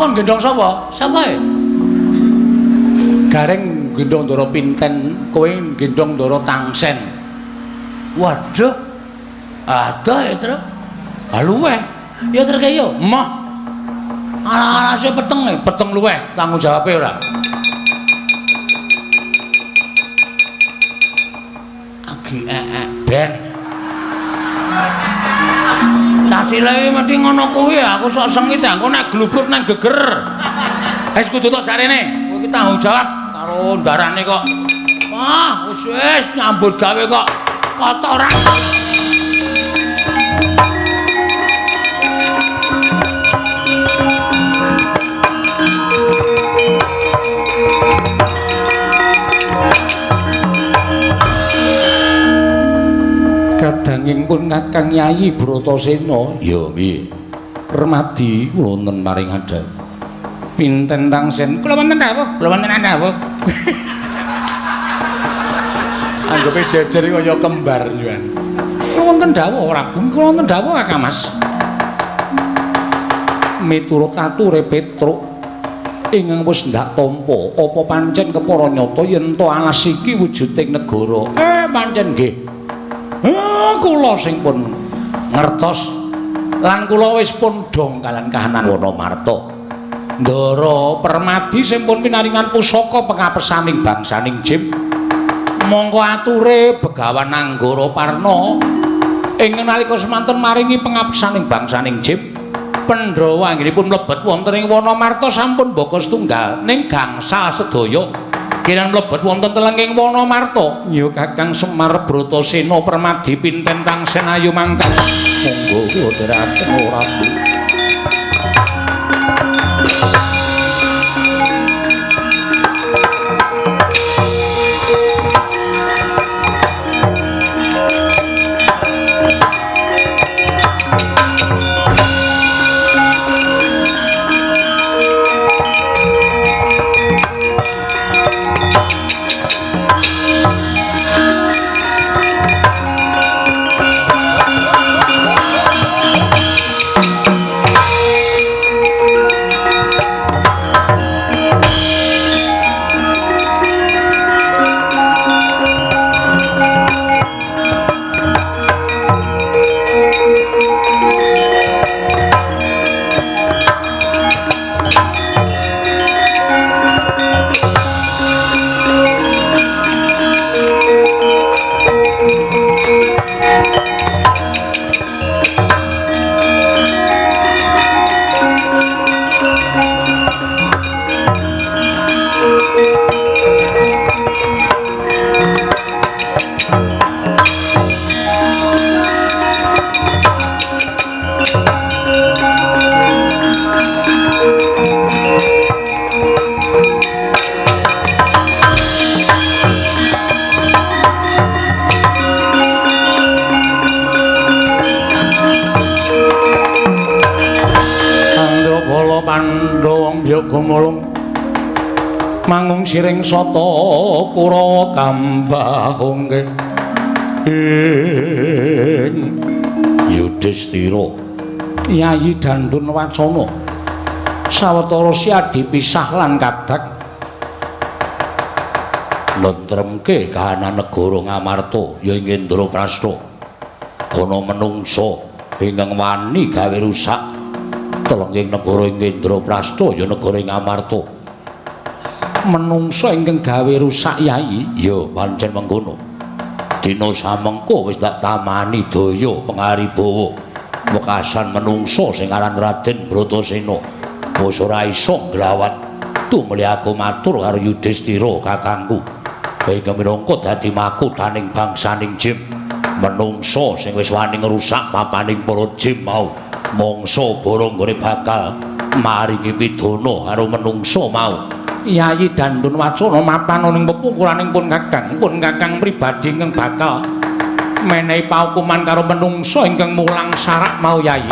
kon gendong sapa? Sapa e? Gareng gendong Ndara Pinten, kowe gendong Ndara Tangsen. Waduh. Adoh ya, Tru. Ha luweh. Ya terke yo, moh. Alase peteng, peteng luweh, tanggung jawabe ora. Agi ee ben. Cah cilik iki mesti ngono kuwi, aku sok sengit aku nek glubruk nang geger. Wis kudu tok jarene, kowe iki tanggung jawab karo ndarane kok. Wah, wis wis nyambut gawe kok kotoran. Kadanging pun Kakang Yayi Bratasena. Ya piye? Remadi kula wonten maring hadap. Pinten Tangsen? Kula wonten dawuh, kula wonten dawuh. Anggepe jejer kaya kembar yuan. Kula wonten dawuh Prabu, kula wonten dawuh Kakang Mas. Miturut ature Petruk ingkang wis ndak tampa, apa pancen kepara nyata yen to alas iki wujuding negara? Pancen nggih. Kula sing pun ngertos lan kula wis pun dong kalian kahanan Wanamarta. Ndara Permadi sing pun pinaringan pusaka pengapesaning bangsaning Jim. Mongko ature Begawan Anggara Parna ing nalika semanten maringi pengapesaning bangsaning Jim. Pandhawa anggenipun mlebet wonten ing Wanamarta sampun mbaka setunggal ning gangsal sedaya. Kiran mlebet wonten telenging Wanamarta. Ya Kakang Semar Bratasena Permadi Pinten Tangsen ayu mangkat. Monggo kula dherekaken Prabu. Mangung siring sata Kurawa kambahungke ing Yudhistira. Yayi Dandun Wacana sawetara siadi pisah lan kadak nentremke kahanan negara Ngamarta ya ing Indraprasta. Ana menungsa ingkang wani gawe rusak telenging negara ing Indraprasta ya negara Ngamarta. Menungsa ingkang gawe rusak Yayi? Ya pancen mengkono. Dina samengko wis tak tamani daya pangaribawa wekasan menungsa sing aran Raden Bratasena wis ora iso nglawat. Tumuli aku matur karo Yudhistira kakangku ingkang minangka dadi makuthaning bangsaning Jim. Menungsa sing wis wani ngrusak papaning para Jim mau mangsa bara nggone bakal maringi pidana karo menungsa mau. Yayi Dandun Wacana mapan ning pepungkuraning pun Kakang pribadi ingkang bakal menehi paukuman karo menungsa ingkang mulang sarak mau Yayi.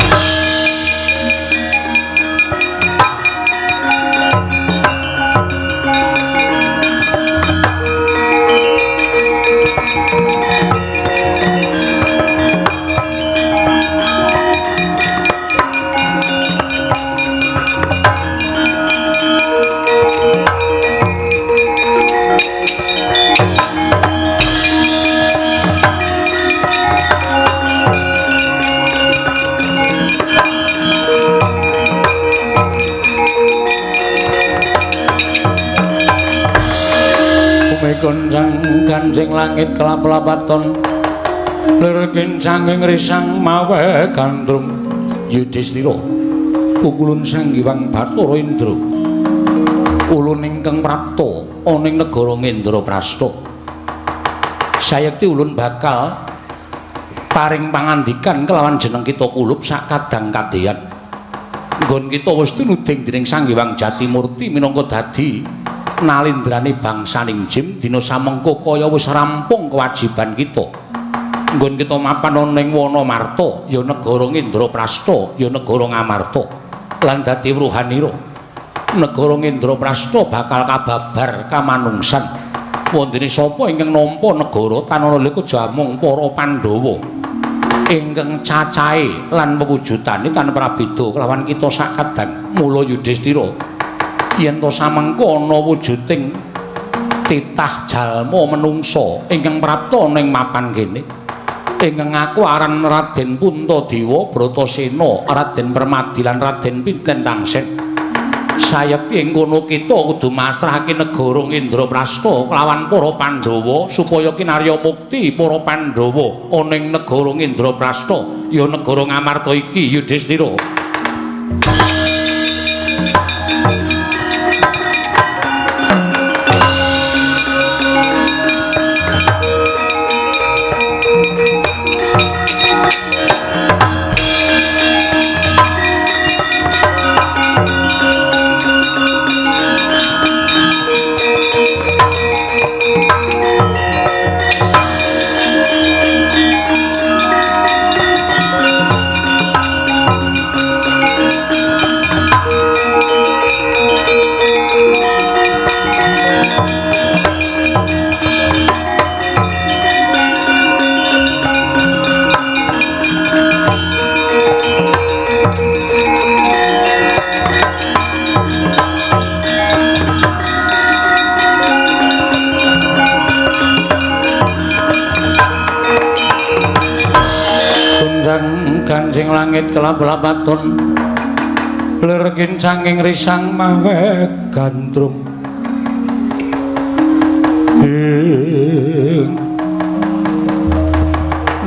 Gonjang ganjing langit kelap-lapaton lir kincanging risang mawe gandrung. Yudhistira pukulun Sang Hyang Bathara Indra ulun ingkang prapta ana ing negara Ngendraprasta. Sayekti ulun bakal paring pangandikan kelawan jeneng kita kulup sak kadang kadeyan. Nggon kita wis tinuding dening Sang Hyang Jatimurti minangka dadi nalindrane bangsaning Jim dina samengko kaya wis rampung kewajiban kita. Nggon kita mapan ana ing Wana Marta, ya negara Ngendraprasta, ya negara Ngamarta lan dadi wruhanira. Negara Ngendraprasta bakal kababar kamanungsan. Wondene sapa ingkang nampa negara tanana leka jamung para Pandhawa ingkang cacahe lan wewujudane tanpa prabeda kelawan kita sakadang. Mula Yudhistira, yen to samengko ana wujuding titah jalma menungsa ingkang prapta ning mapan kene ingkang ngaku aran Raden Puntadewa Bratasena, Raden Permadi lan Raden Pinten Tangsen, sayekti ing kono kita kudu masrahake negara Ngendraprasta kelawan para Pandhawa supaya kinarya mukti para Pandhawa ana ing negara Ngendraprasta, ya negara Ngamarta iki. Yudhistira. Ganjing langit kelap-lapaton lir kincanging risang mawe gandrung.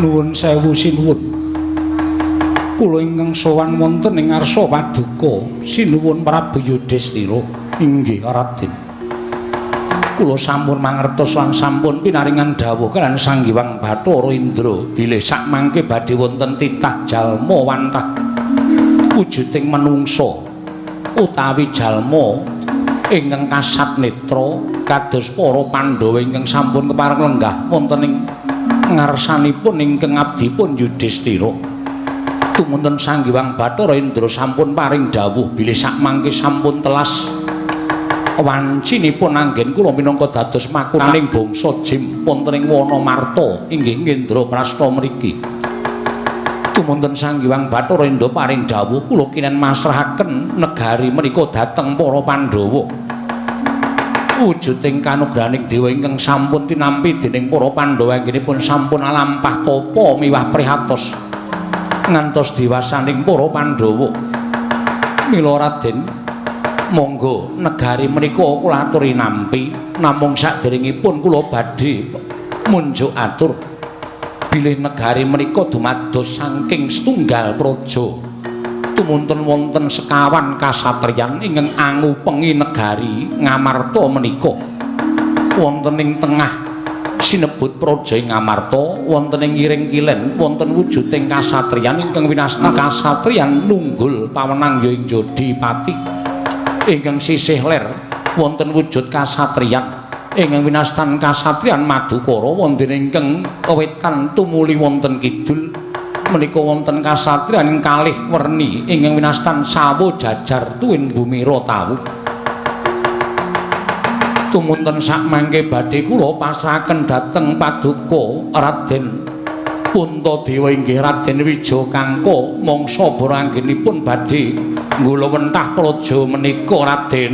Nuwun sewu sinuwun, kula ingkang sowan wonten ing ngarsa paduka sinuwun Prabu Yudhistira. Inggih Raden, kula sampun mangertos lan sampun pinaringan dawuh kaliyan Sang Hyang Bathara Indra bilih sakmangke badhe wonten titah jalma wantah wujuding menungsa utawi jalma ingkang kasat netra kados para Pandhawa ingkang sampun kepareng lenggah wonten ing ngarsanipun ingkang abdipun Yudhistira. Tumunten Sang Hyang Bathara Indra sampun paring dawuh bilih sakmangke sampun telas wancinipun anggen kula minangka dados makunaning bangsa Jim wonten ing Wana Marta inggih Ngendraprasta mriki. Tumunten Sang Hyang Bathara Indra paring dawuh kula kinen masrahaken negari menika dhateng para Pandhawa. Wujuding kanugrahaning dewa ingkang sampun tinampi dening para Pandhawa anggenipun sampun alampah tapa miwah prihatos ngantos diwasaning para Pandhawa. Mila Raden, monggo negari menika kula aturi nampi, namung saderengipun kula badhe munjuk atur bilih negari menika dumados saking setunggal praja. Tumunten wonten sekawan kasatriyan ingkang angupengi negari Ngamarta menika. Wonten ing tengah sinebut praja ing Ngamarta, wonten ing ngiring kilen wonten wujuding kasatriyan ingkang winasta kasatriyan nunggul pawenang ya ing Jodipati. Ingkang sisih ler wonten wujud kasatriyan ingkang winastan kasatriyan Madukara, wonten ingkang wetan tumuli wonten kidul menika wonten kasatriyan ing kalih werni ingkang winastan sawo jajar tuwin bumira tawu. Tumunten sakmangke badhe kula pasrahaken dhateng paduka Raden Puntadewa inggih Raden Wijakangka mangsa bara anggenipun badhe nggulawentah praja menika Raden.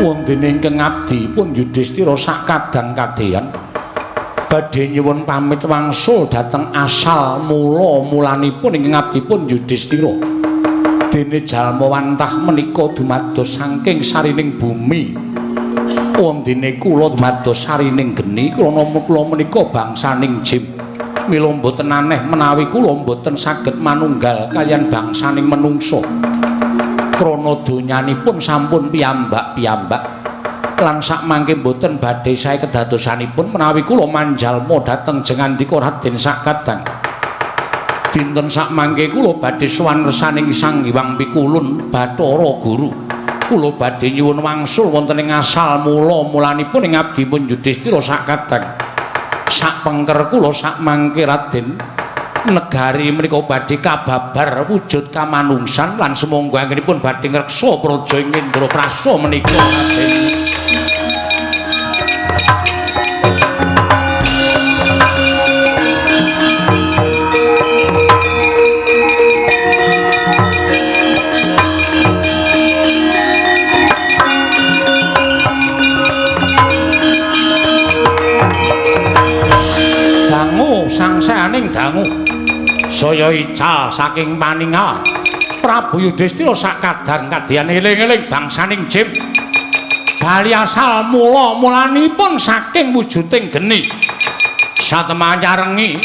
Wondene ingkang abdi pun Yudhistira sakadang kadeyan Badhe nyuwun pamit wangsul dhateng asal mula mulanipun ing ngabdipun Yudhistira. Dene jalma wantah menika dumados saking sarining bumi. Wondene kula dumados sarining geni krana kula menika bangsaning jim. Mila mboten aneh menawi kula mboten saged manunggal kaliyan bangsaning menungsa. Krana donyanipun sampun piyambak-piyambak. Lan sakmangke mboten badhe sae kedadosanipun menawi kula manjalma dhateng Jengandika Raden Sakadang. Dinten sakmangke kula badhe sowan ngersaning Sang Hyang Pikulun Bathara Guru. Kula badhe nyuwun wangsul wonten ing asal mula mulanipun ing abdipun Yudhistira Sakadang. Sakpengker kula sakmangke Raden, negari menika badhe kababar wujud kamanungsan lan sumangga anggenipun badhe ngreksa praja ing Indraprasta menika Raden. Dangu sangsaning dangu saya ical saking paningal Prabu Yudhistira sakadang kadyan eling-eling bangsaning jim bali asal mula mulanipun saking wujuding geni satemanyarengi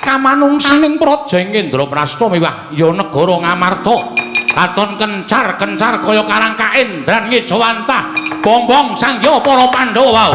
kamanungsaning praja ing Indraprasta miwah ya negara Ngamarta katon kencar-kencar kaya karang kaendran ngejawantah bongbong sangya para Pandhawa wau.